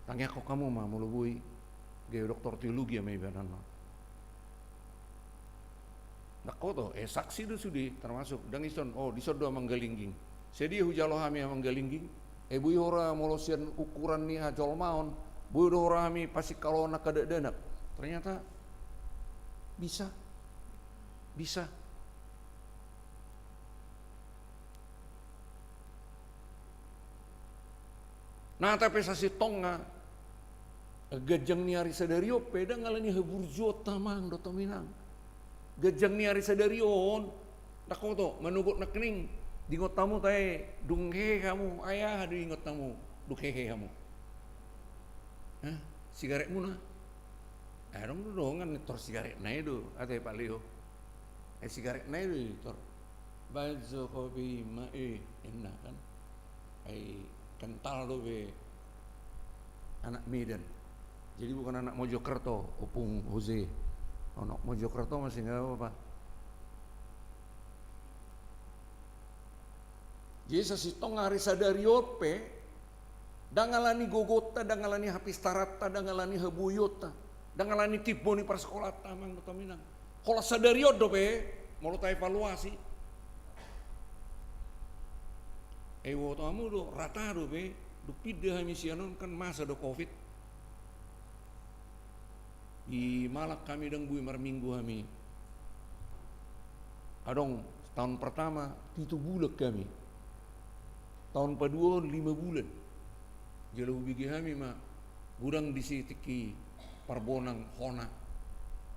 Tangiangkon hamu ma molo boi, gabe doktor teologi ama ibanan on. Dang hoto, eh, saksi do sude, termasuk, dang ison, oh, dison do amang Galingging. Sadia hujalo hami amang Galingging, eh, boi hora molo sian ukuran ni hajolmaon, boi do hora hami pasingkaloon angka dakdanak. Ternyata Bisa. Bisa. Nata pe sasintongna, ganjang ni ari sadari on pe ndang alani haburjuonta amang dohot hamu inang. Ganjang ni ari sadari on, ndang hoto manogot nangkining, diingot hamu tahe dung hehe hamu, ai aha do diingot hamu dung hehe hamu? Hah? Sigaretmuna? Ai adong do dongan ni tor sigaretna i do, ate Pak Leo. Ai sigaretna i do i tor. Baen jo kopi ma i, ninna kan. Ai kental dope anak Medan. Jadi bukan anak Mojokerto, Opung Jose. Anak Mojokerto masih nggak apa-apa. Jadi sasintongna ari sadari on pe, ndang alani gogonta, ndang alani hapistaranta, ndang alani haboionta, ndang alani timbo ni parsakolanta amang dohot hamu inang. Holan sadari on dope, molo taevaluasi. Ai huboto hamu do, rata dope, dung pinda hami sian on kan masa do covid. Di Malang hami ndang boi marminggu hami. Adong taon pertama pitu bulan hami. Taon paduahon lima bulan. Jala hubege hami ma godang disi tingki parbonang hona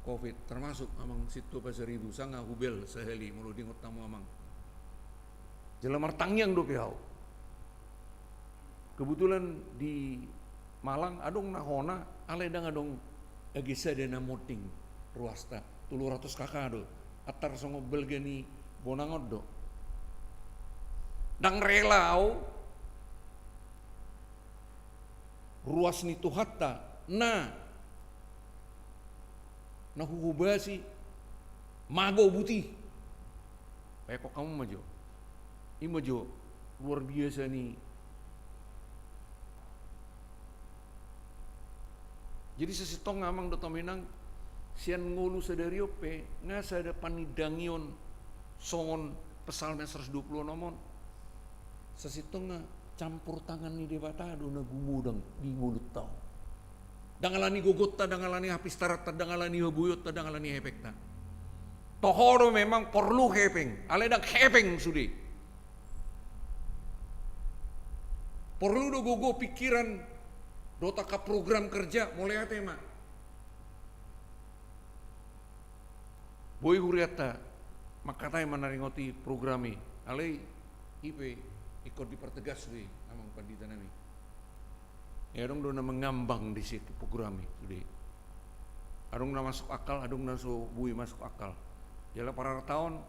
covid, termasuk amang Sintua Pasaribu, sanga hubel sahali molo diingot hamu amang. Jala martangiang dope au. Kebetulan di Malang adong na hona, alai ndang adong age sada na monding ruasta, tolu ratus K K do. Antar songon balga ni bonang on do. Ndang rela au ruas ni Tuhanta na, na huhobasi mago buti. Paekhon hamu ma jo. I ma jo luar biasa ni. Jadi sasintongna amang dohot hamu inang, sian ngolu sadari on pe nga sada panindangion songon Psalmen seratus dua puluh enam on. Sasintongna campur tangan ni Debata do na gumodang di ngolunta on. Ndang alani gogonta, ndang alani hapistaranta, ndang alani haboionta, ndang alani hepengta. Toho do memang porlu hepeng, alai ndang hepeng sude. Porlu do gogo, pikiran dohot angka program kerja, mauliate ma. Boi hurianta mangkatai, manaringoti program i, alai i pe ingkon dipertegas do i amang pandita nami. Ia adong do na mengambang di si program i sude. Adong na masuk akal, adong na so boi masuk akal. Jala parartaon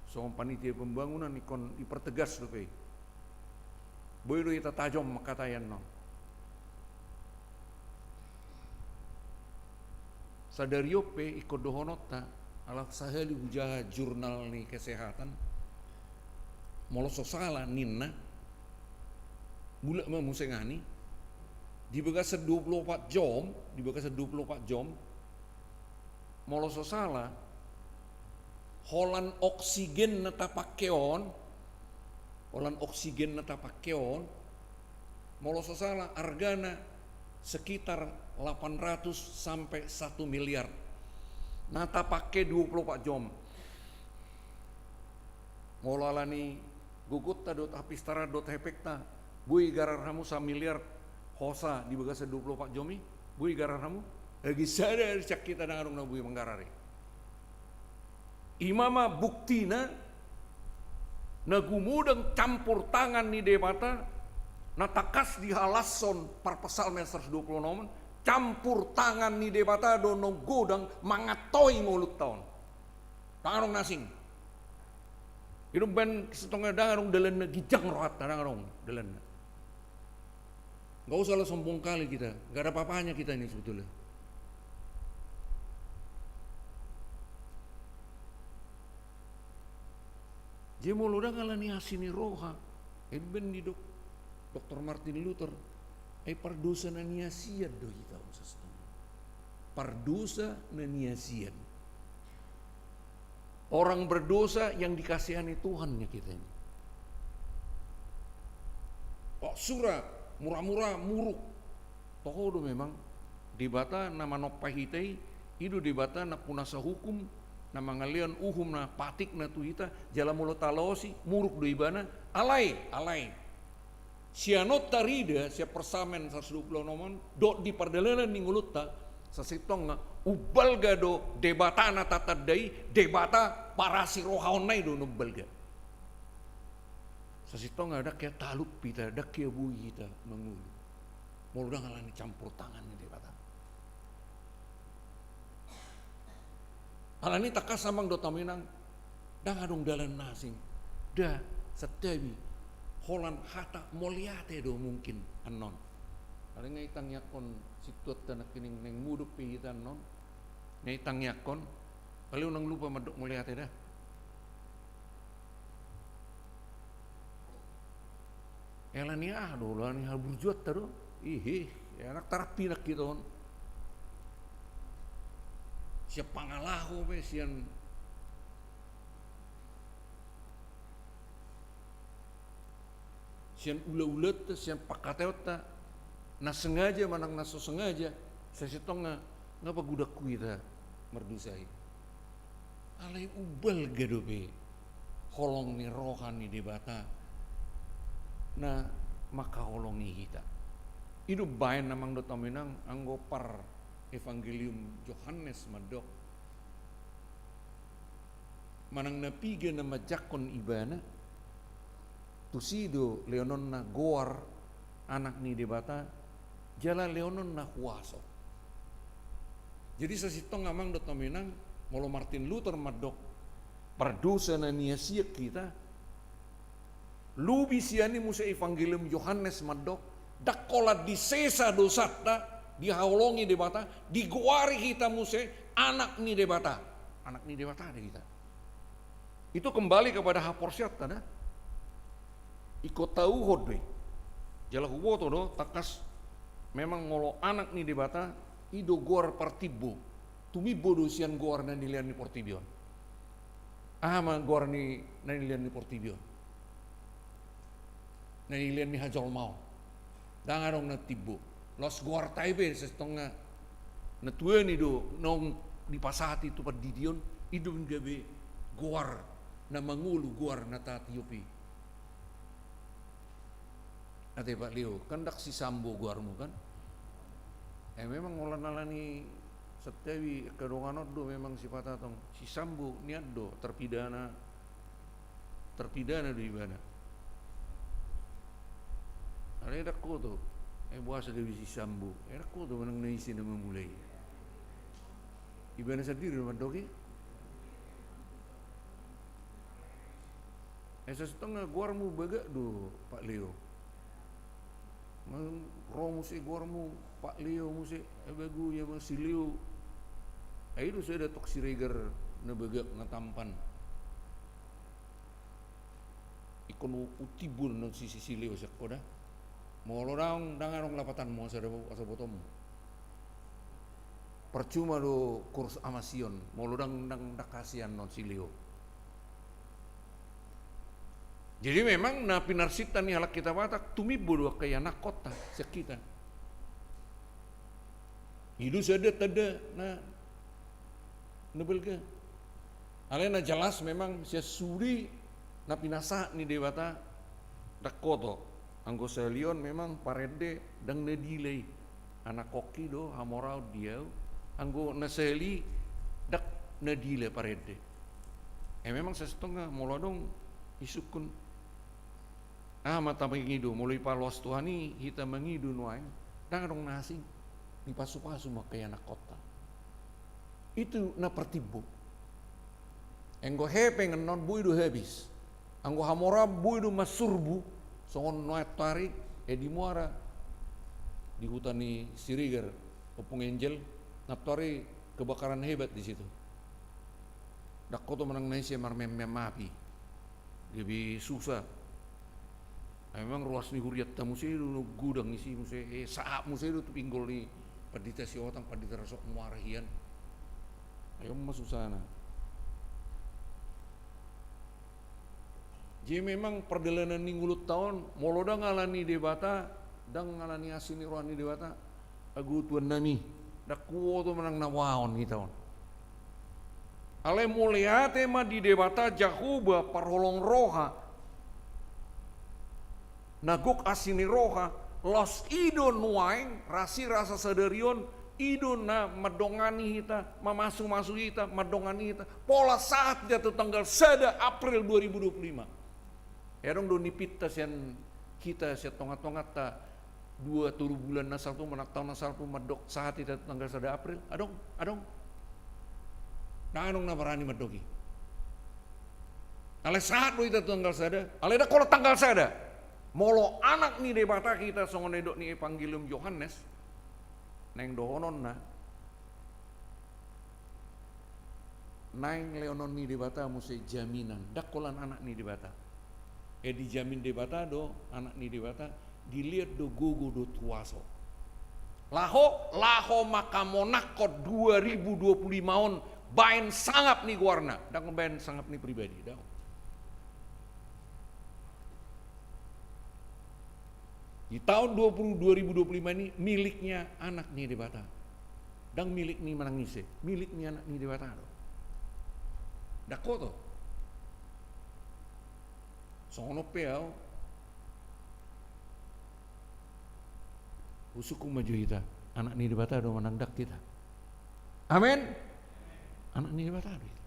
songon panitia pembangunan ingkon dipertegas dope i. Boi do hita tajom mangkatai annon. Sadari on pe ingkon dohononta, ala sahali hujaha jurnal ni kesehatan, molo so sala ninna, mulak ma muse ngani, di bagasan dua puluh opat jom, di bagasan dua puluh opat jom, molo so sala, holan oksigen na tapake on, holan oksigen na tapake on, molo so sala argana sekitar lapan ratus sampai satu miliar. Na tapake dua puluh opat jom. Molo alani gogonta dohot hapistaranta dohot hepengta, boi garar hamu samiliar hosa di bagasan dua puluh opat jom i? Boi garar hamu? Age sada sian hita ndang adong na boi manggarar i. I ma ma buktina na gumodang campur tangan ni Debata, na tangkas dihalashon parpsalmen seratus dua puluh enam on, campur tangan ni Debata do na godang mangantoi ngolunta on. Ndang adong na asing. I do umbahen sasintongna ndang adong dalanna, ginjang rohanta, ndang adong dalanna. Nggak usahlah sombong kali kita, nggak ada apa-apanya kita ini sebetulnya. Jadi molo ndang alani asi ni roha, i do umbahen didok Doktor Martin Luther, ai pardosa na niasian do hita on sasintongna. Pardosa na niasian. Orang berdosa yang dikasihani Tuhan ya kita ini. Kok sura, mura-mura, muruk. Toho do memang, Debata na manompa hita i, I do Debata na punasa hukum, na mangalehon uhum na patikna tu hita, jala molo talaosi, muruk do ibana, alai, alai. Sian on tarida, sian Psalmen saratus dua pulu onom on, dohot di pardalanan ni ngolunta, sasintongna, umbalga do Debata na tatanda i, Debata parasi roha on nai do na umbalga. Sasintongna ndang hea talup hita, ndang hea boi hita mangolu. Molo ndang alani campur tangan ni Debata. Alani tangkas amang dohot hamu inang, ndang adong dalan na asing. Nda, santabi, holan hata mauliate do mungkin annon. Alai nga itangiangkon situan ta nangkining naeng mudok pe hita annon. Nga itangiangkon, alai unang lupa mandok mauliate da. Alani aha do, alani haburjuanta do. Ihi, ndang tarpinang hita on. Sian pangalaho pe, sian, sian ulaulanta, sian pangkataionta, na sengaja manang na so sengaja, sasintongna nga pagodanghu hita mardosa i. Alai umbalga dope holong ni roha ni Debata na mangkaholongi hita. I do umbahen amang dohot hamu inang anggo par Evangelium Johannes mandok, manang na piga na manjangkon ibana, tusi do lehononna goar Anak ni Debata, jala lehononna huaso. Jadi sasintongna amang dohot hamu inang, molo Martin Luther mandok, pardosa na niasian hita, lobi sian i muse Evangelium Johannes mandok, ndang holan disesa dosanta, dihaholongi Debata, digoari hita muse Anak ni Debata. Anak ni Debata do hita. Itu kembali kepada haporseaonta da. Ingkon tauhon do i. Jala huboto do, tangkas memang molo Anak ni Debata, i do goar partimbo. Tumimbo do sian goar na nilehon ni portibi on. Aha ma goar ni na nilehon ni portibi on? Na nilehon ni hajolmaon. Ndang adong na timbo. Laos goarta i pe sasintongna na tuani do naung dipasahat i tu pandidion, i do gabe goar na mangolu, goar na tatiop i. Ate Pak Leo, kan ndang si Sambo goarmu kan? Eh, memang holan alani santabi angka dongan on do memang sipata tong si Sambo nian do terpidana, terpidana do ibana. Alai ndang hoto, eh, boasa gabe si Sambo, eh, ndang hoto manang na ise na mamulai. Ibana sandiri do mandok i. Eh, sasintongna goarmu bagak do Pak Leo. Mang ro muse goarmu Pak Leo muse, eh, bagu ia ma si Leo. Ai do sada tong Siregar na bagak na tampan. Ingkon u-, utimbo annon si, si, si Leo sian ho da. Molo ndang, ndang adong lapatanmu asa da, asa botoonmu. Percuma do kurs amasion molo ndang, ndang, ndang hasian annon si Leo. Jadi memang na pinarsinta ni halak hita Batak tumimbo do angka ianakkonta sian hita. I do sada tanda na, na balga. Alai na jelas memang sian sude na pinasahat ni Debata ndang hoto. Anggo sahali on memang parende ndang na dila i. Anakkon i do hamoraon di ahu. Anggo na sahali ndang na dila parende. Eh, memang sasintongna molo adong isungkun, aha ma tamangido, molo ipaloas Tuhan i hita mangido nuaeng, ndang adong na asing. Dipasupasu ma angka ianakkonta. Itu na partimbo. Anggo hepeng annon boi do habis. Anggo hamoraon boi do mansurbu. Songon nuaeng tuari, eh, di Muara, di huta ni Siregar, Ompung Angel, nantuari kebakaran hebat di situ. Ndang hoto manang na ise marmeam-meam api. Gabe susah. Ai memang ruas ni hurianta muse do na godang isi muse, eh, sahat muse do tu pinggol ni Pandita Siotang, Pandita Rasok Muara hian. Ai on ma susahna. Jadi memang pardalanan ni ngolunta on, molo ndang alani Debata, ndang alani asi ni roha ni Debata, ago tuannami, Ndang huboto manang na boanon hita on. Alai mauliate ma di Debata Jahowa parholong roha, na gok asi ni roha, laos i do nuaeng, rasi rasa sadari on, i do na mandongani hita, mamasumasu hita, mandongani hita, pola sahat hita tu tanggal sada April dua ribu dua puluh lima. Ai adong do nipinta sian hita, sian tongatonganta, dua tolu bulan na salpu, manang taon na salpu, mandok sahat hita tu tanggal sada April? Adong? Adong? Ndang adong na barani mandok i. Alai sahat do hita tu tanggal sada, alai ndang holan tanggal sada. Molo anak ni Debata hita songon na nidok ni Evangelium Johannes, naeng dohononna, naeng lehonon ni Debata muse jaminan, ndang holan anak ni Debata. E, dijamin Debata do anak ni Debata, dilehon do gogo dohot huaso. Laho, laho mangkamonangkon dua ribu dua puluh lima on baen sangap ni goarna, ndang baen sangap ni pribadi, ndang. Di taon dua puluh, dua ribu dua puluh lima ni miliknya anak ni Debata. Ndang milik ni manang ise, milik ni anak ni Debata do. Ndang hoto. Songon on pe ahu, husungkun ma jo hita, anak ni Debata do manang ndang hita. Amen. Anak ni Debata do hita.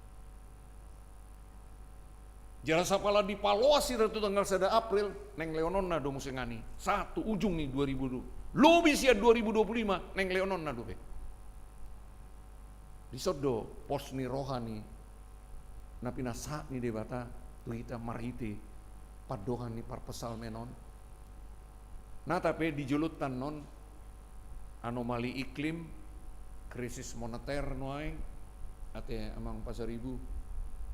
Jala sapala dipaloas hita tu tanggal sada April, naeng lehononna do muse ngani sahat tu ujung ni dua ribu dua puluh, lobi sian dua ribu dua puluh lima, naeng lehononna dope. Dison do pos ni roha ni na pinasahat ni Debata tu hita marhite pandohan ni parpsalmen on. Nata pe di joloan on, anomali iklim, krisis moneter nuaeng, ate amang Pasaribu,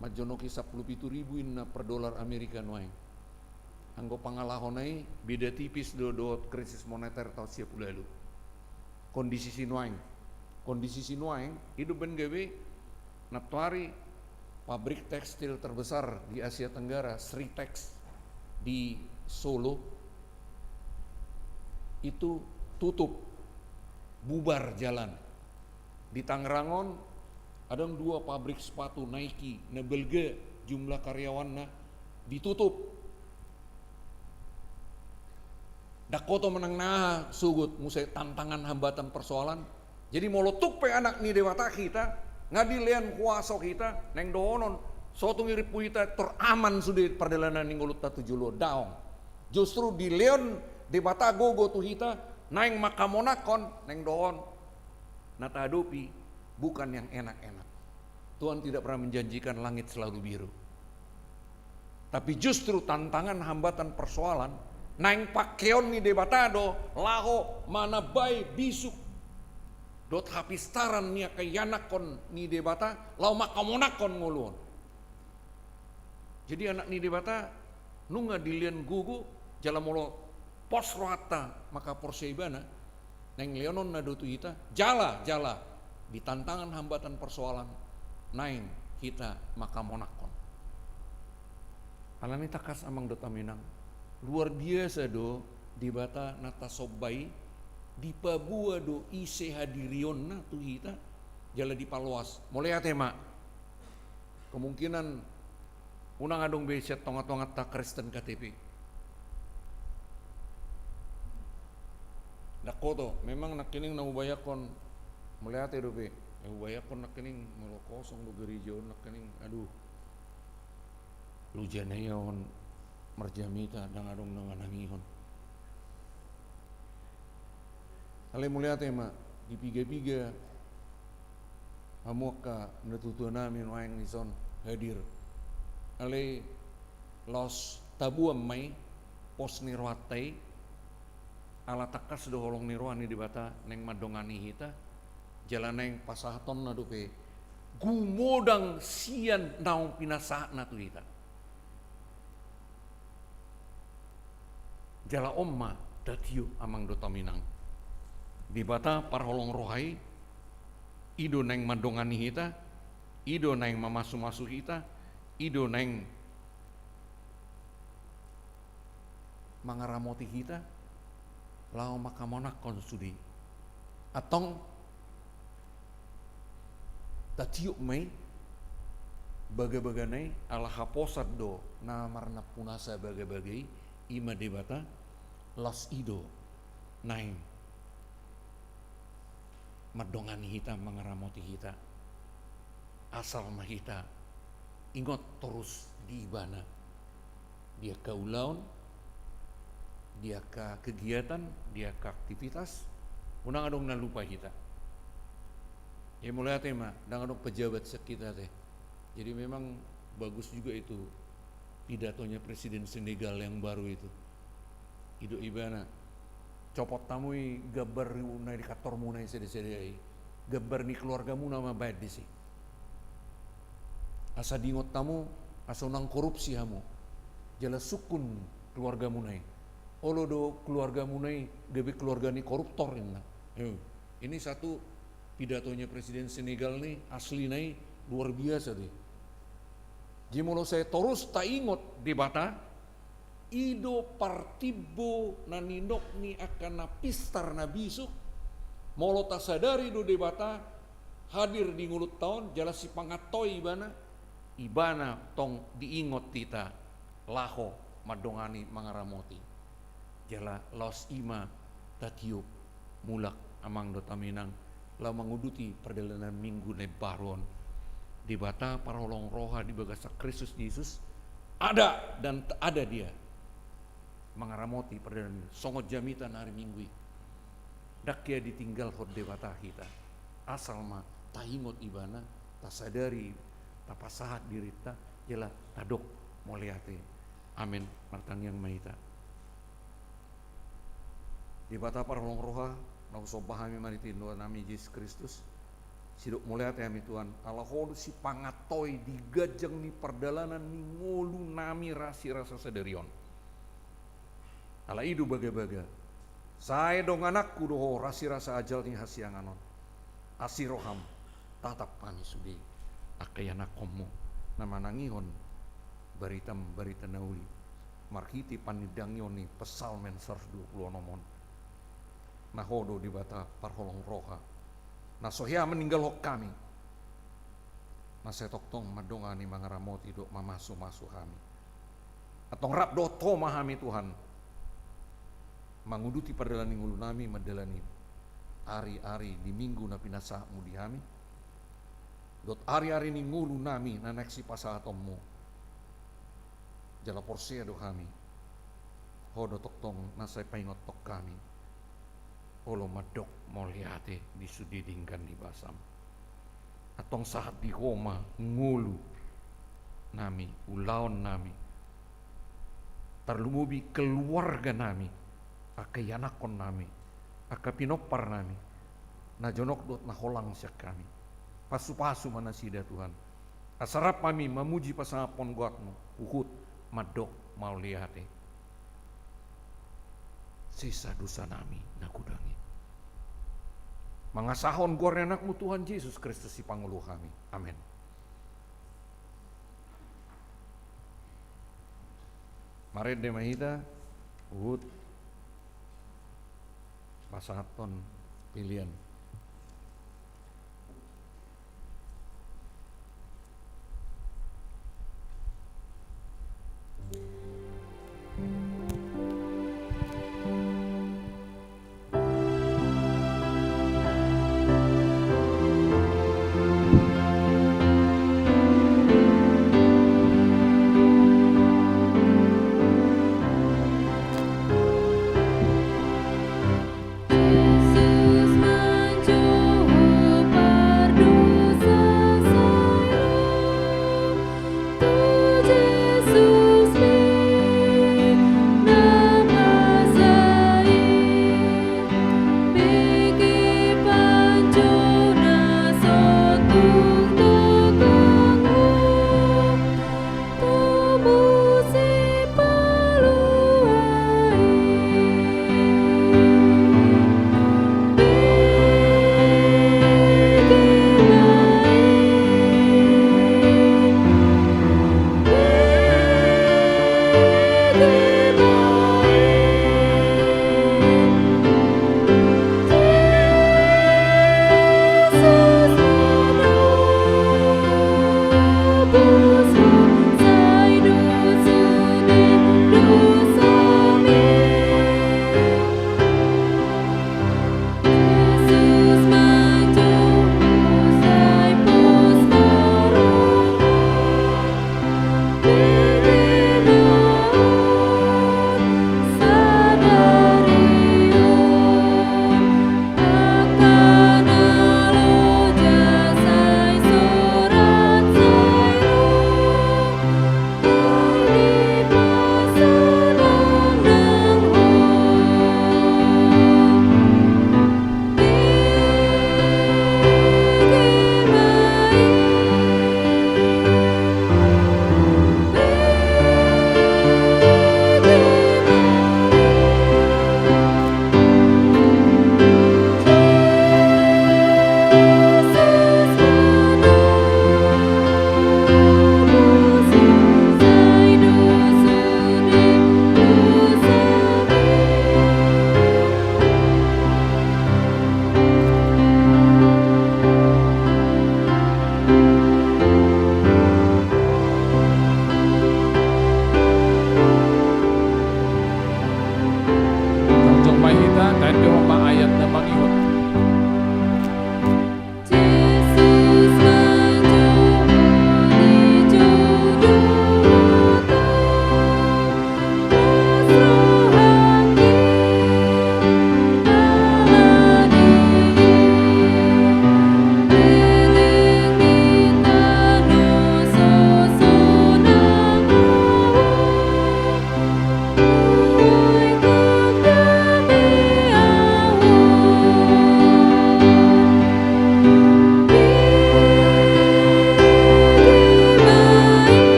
manjonoki sampulu pitu ribu inna per dolar Amerika nuaeng. Anggo pangalahona i beda tipis do dohot krisis moneter taon sia pulu ualu. Kondisi sinuaeng, kondisi sinuaeng, i do umbahen gabe nantoari pabrik tekstil terbesar di Asia Tenggara, Sritex di Solo, itu tutup, bubar jalan. Di Tangerang on, adong dua pabrik sepatu Nike, na balga jumlah karyawanna, ditutup. Ndang hoto manang na aha sogot, muse tantangan, hambatan, persoalan. Jadi molo tung pe anak ni Debata hita, nga dilehon huaso hita, naeng dohonon, so tung irimpu hita tor aman sude pardalanan ni ngolunta tu joloan, daong. Justru dilehon Debata gogo tu hita, naeng mangkamonangkon, naeng dohon, na tahadopi bukan yang enak-enak. Tuhan tidak pernah menjanjikan langit selalu biru. Tapi justru tantangan, hambatan, persoalan, naeng pangkeon ni Debata do laho manambai bisuk dohot hapistaran ni angka ianakhon ni Debata, laho mangkamonangkon ngolu on. Jadi anak ni Debata nunga dilehon gogo, jala molo pos rohanta mangkaporseai ibana, naeng lehononna do tu hita, jala, jala di tantangan, hambatan, persoalan, naeng hita mangkamonangkon. Alani tangkas amang dohot inang, luar biasa do Debata na tasomba i, dipaboa do ise hadirionna tu hita, jala dipaloas. Mauliate ma. Kemungkinan unang adong be sian tongatonganta Kristen K T P. Ndang hoto, memang nangkining na hubayangkon, mauliate dope, na hubayangkon nangkining molo kosong do gereja on nangkining, aduh, loja na ia on marjamita, ndang adong na manangihon. Alai mauliate ma, di piga-piga hamu angka natuatuanami nuaeng dison hadir. Alai laos taboan ma i pos ni rohanta i, ala tangkas do holong ni roha ni Debata naeng mandongani hita, jala naeng pasahatonna dope gumodang sian naung pinasahatna tu hita. Jala on ma tatiop amang dohot inang. Debata parholong roha i, i do naeng mandongani hita, i do naeng mamasumasu hita, i do naeng mangaramoti hita, laho mangkamonangkon sude. Antong tatiop ma i bagabagana i, ala haposan do na marnampunasa bagabaga i, i ma Debata. Laos i do naeng mandongani hita, mangaramoti hita. Asal ma hita ingot torus di Ibana, di angka ulaon, di angka kegiatan, di angka aktivitas, unang adong na lupa hita. Jadi mauliate ma, ndang adong pejabat sian hita ate. Jadi memang bagus juga itu pidatonya Presiden Senegal yang baru itu. I do ibana, copot hamu i gambar ni na di kantormuna i, sada-sada i, gambar ni keluargamuna ma baen disi. Asa diingot hamu, asa unang korupsi hamu. Jala sungkun keluargamuna i. Olo do keluargamuna i gabe keluarga ni koruptor, ninna. Eh, ini satu pidatonya Presiden Senegal ni, aslina i luar biasa do i. Jadi molo sai torus taingot Debata, i do partimbo na ninop ni angka na pistar na bisuk. Molo tasadari do Debata hadir di ngolunta on, jala sipangantoi Ibana, Ibana tong diingot hita laho mandongani, mangaramoti. Jala laos i ma tatiop mulak, amang dohot inang, laho manguduti pardalanan Minggu na imbaru on. Debata parholong roha di bagasan Kristus Jesus ada dan t-, ada Dia mangaramoti pardalanan songon jamita na ari Minggu i. Ndang hea ditinggalhon Debata hita. Asal ma taingot Ibana, tasadari, tapasahat dirinta, jala tadok mauliate. Amen. Martangiang ma hita. Debata parholong roha, na husomba hami marhite Tuhan nami Jesus Kristus, sidok mauliate hami Tuhan, ala Ho do sipangantoi di ganjang ni pardalanan ni ngolu nami rasirasa sadari on. Ala i do bagabaga, sai dongananku do Ho rasirasa ajal ni hasiangan on. Asi roham, tatap hami sude angka ianakhonmu na manangihon baritam, barita na uli, marhite panindangion ni Psalmen saratus dua pulu onom on. Na Ho do Debata parholong roha, na so hea maninggalhon hami, na sai tongtong mandongani, mangaramoti dohot mamasumasu hami. Antong rap dohot Ho ma hami Tuhan, manguduti pardalanan ni ngolu nami, mandalani ari-ari di Minggu na pinasahatmu di hami, dohot ari-ari ni ngolu nami na naeng sipasahatonmu. Jala porsea do hami, Ho do tongtong na sai paingothon hami. Olo mandok mauliate di sude denggan ni basam. Antong sahat di Ho ma ngolu nami, ulaon nami, tarlumobi keluarga nami, angka ianakhon nami, angka pinompar nami, na jonok dohot na holang sian hami. Pasupasu ma nasida Tuhan, asa rap hami mamuji pasangaphon goarmu, huhut mandok mauliate. Sesa dosa nami na godang i. Mangasahon goar ni Anakmu Tuhan Jesus Kristus Sipangolu hami. Amen. Marende ma hita, huhut pasahathon pelean.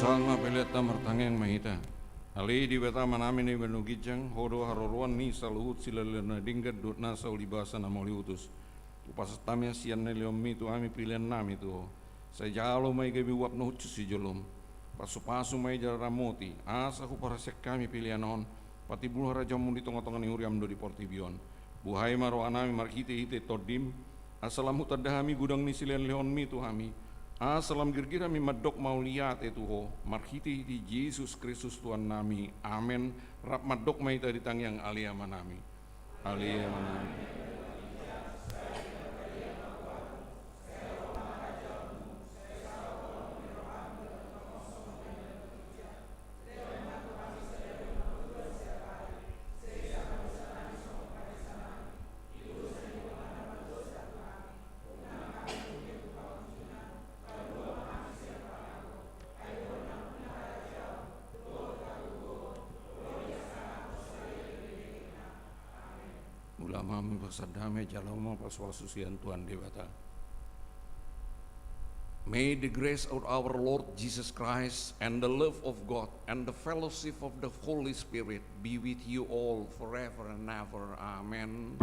Salma peleanta martangiang ma hita. Ale Debata Amanami na di banua ginjang, Ho do haroroan ni saluhut silehonlehon na denggan dohot nasa ulibasa na mauliutus. Hupasahat hami sian na nilehonMi tu hami pelean nami tu Ho. Sai jalo ma i gabe uap na hushus di jolom. Pasupasu ma i jala ramoti, asa huparhaseang hami pelean on, patimbul harajaonMu di tongatonga ni huriaM dohot di portibi on. Buhai ma roha nami marhitehite TondiM, asa lam hutanda hami godang ni silehonlehonMi tu hami, asa lam girgir hami mandok mauliate tu Ho, marhitehite Jesus Kristus Tuhan nami. Amen. Rap mandok ma hita di tangiang Ale Amanami. Ale Amanami. Mauliate ma, pasahat damei jala ma pasupasu sian Tuhan Debata. May the grace of our Lord Jesus Christ and the love of God and the fellowship of the Holy Spirit be with you all forever and ever. Amen.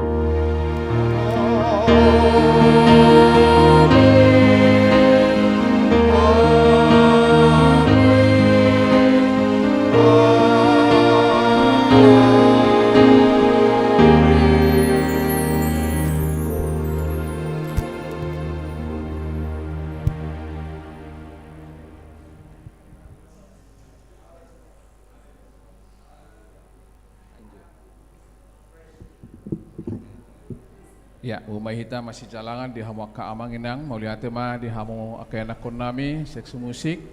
Ya, boha ma hita masijalangan di hamu angka amang inang, mauliate ma di hamu angka ianakkon nami, seksi musik,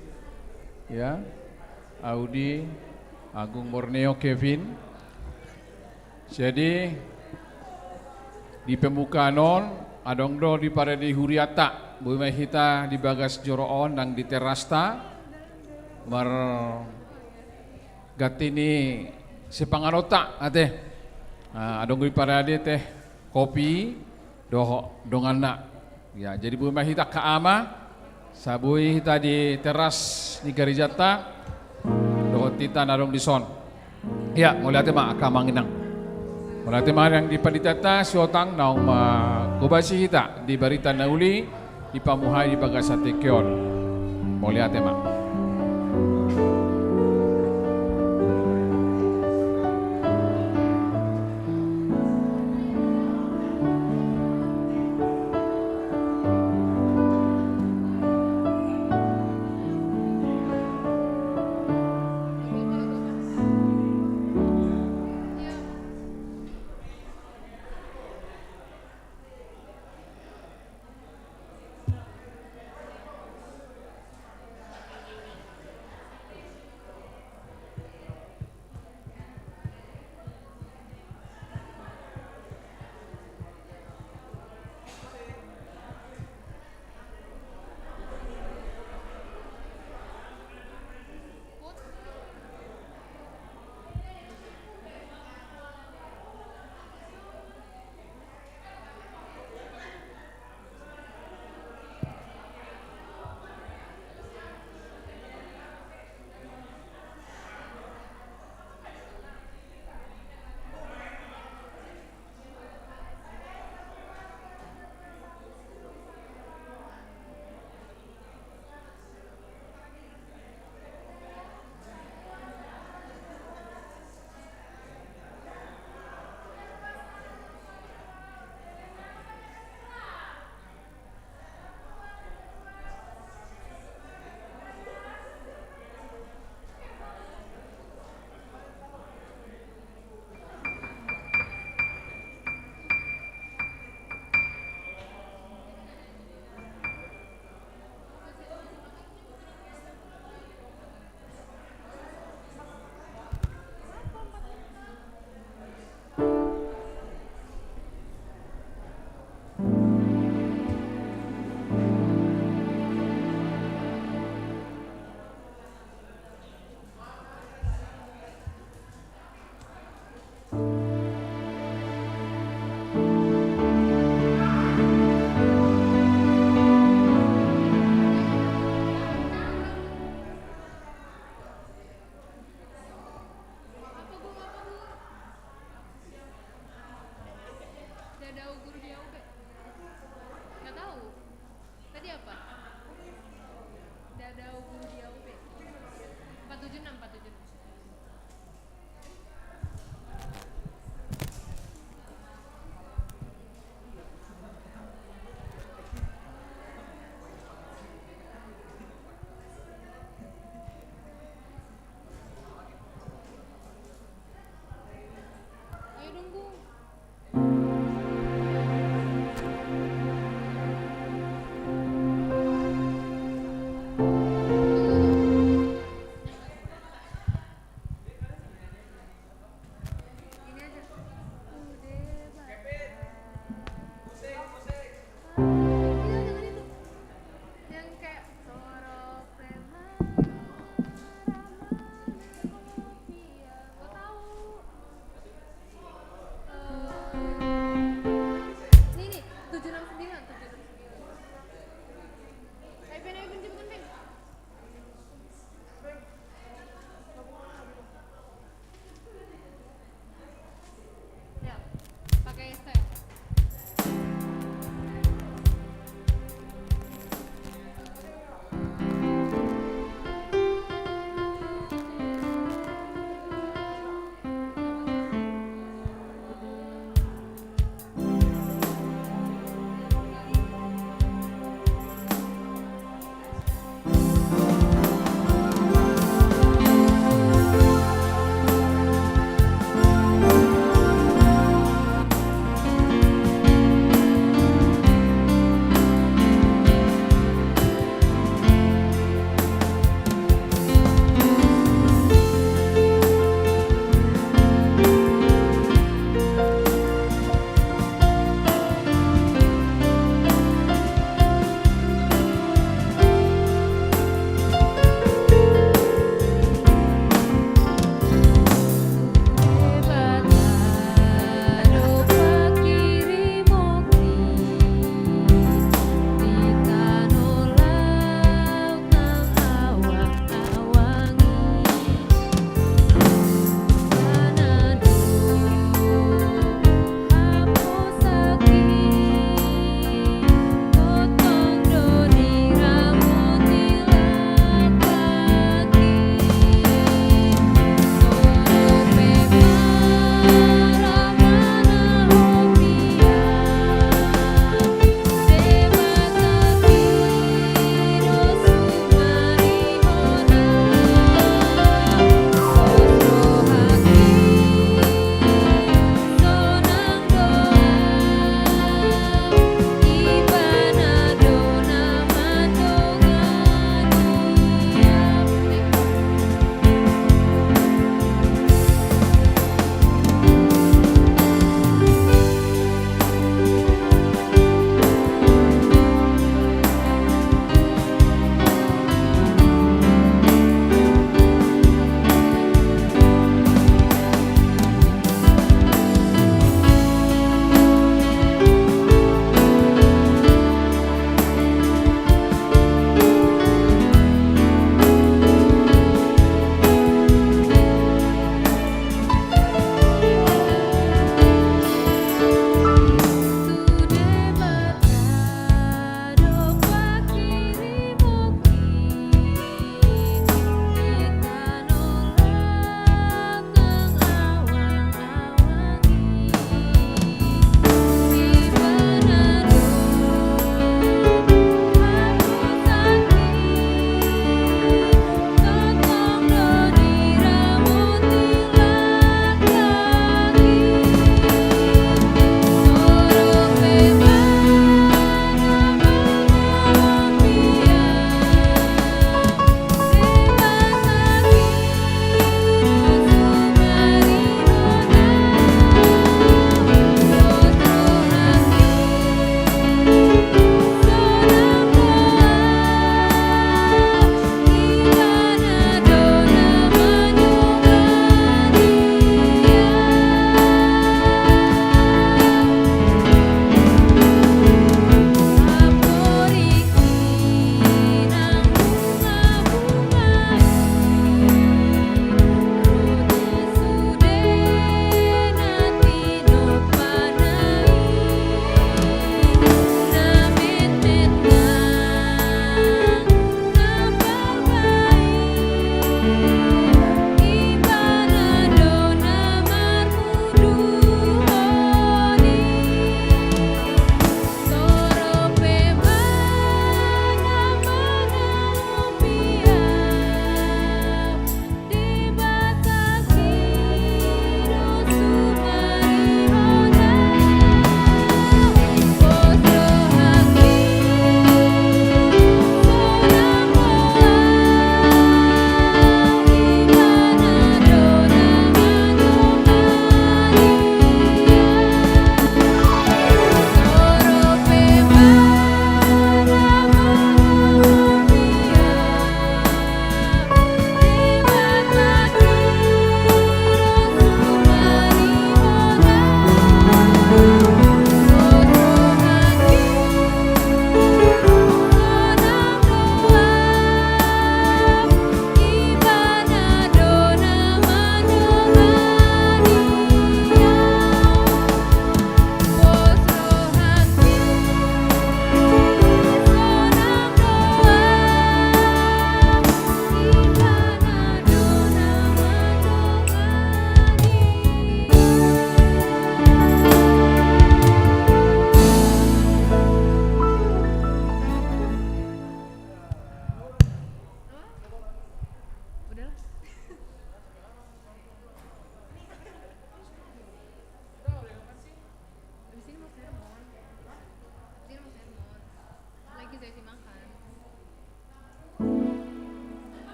ya, Audi, Agung Borneo, Kevin. Jadi, di pembukaan on, adong do di parade huriata, boi ma hita di bagas joro on nang di terasta, marganti ni sipanganonta, ate. Ah, adong do di parade teh kopi, dohot donganna. Ya, jadi boi ma hita angka ama, sai boi hita di teras ni garejanta, dohot hita na adong dison. Ya, mauliate ma angka amang inang. Mauliate ma nang di panditanta, Siotang, naung manghobasi hita di barita na uli, dipamuhai di bagasan tingki on. Mauliate ma.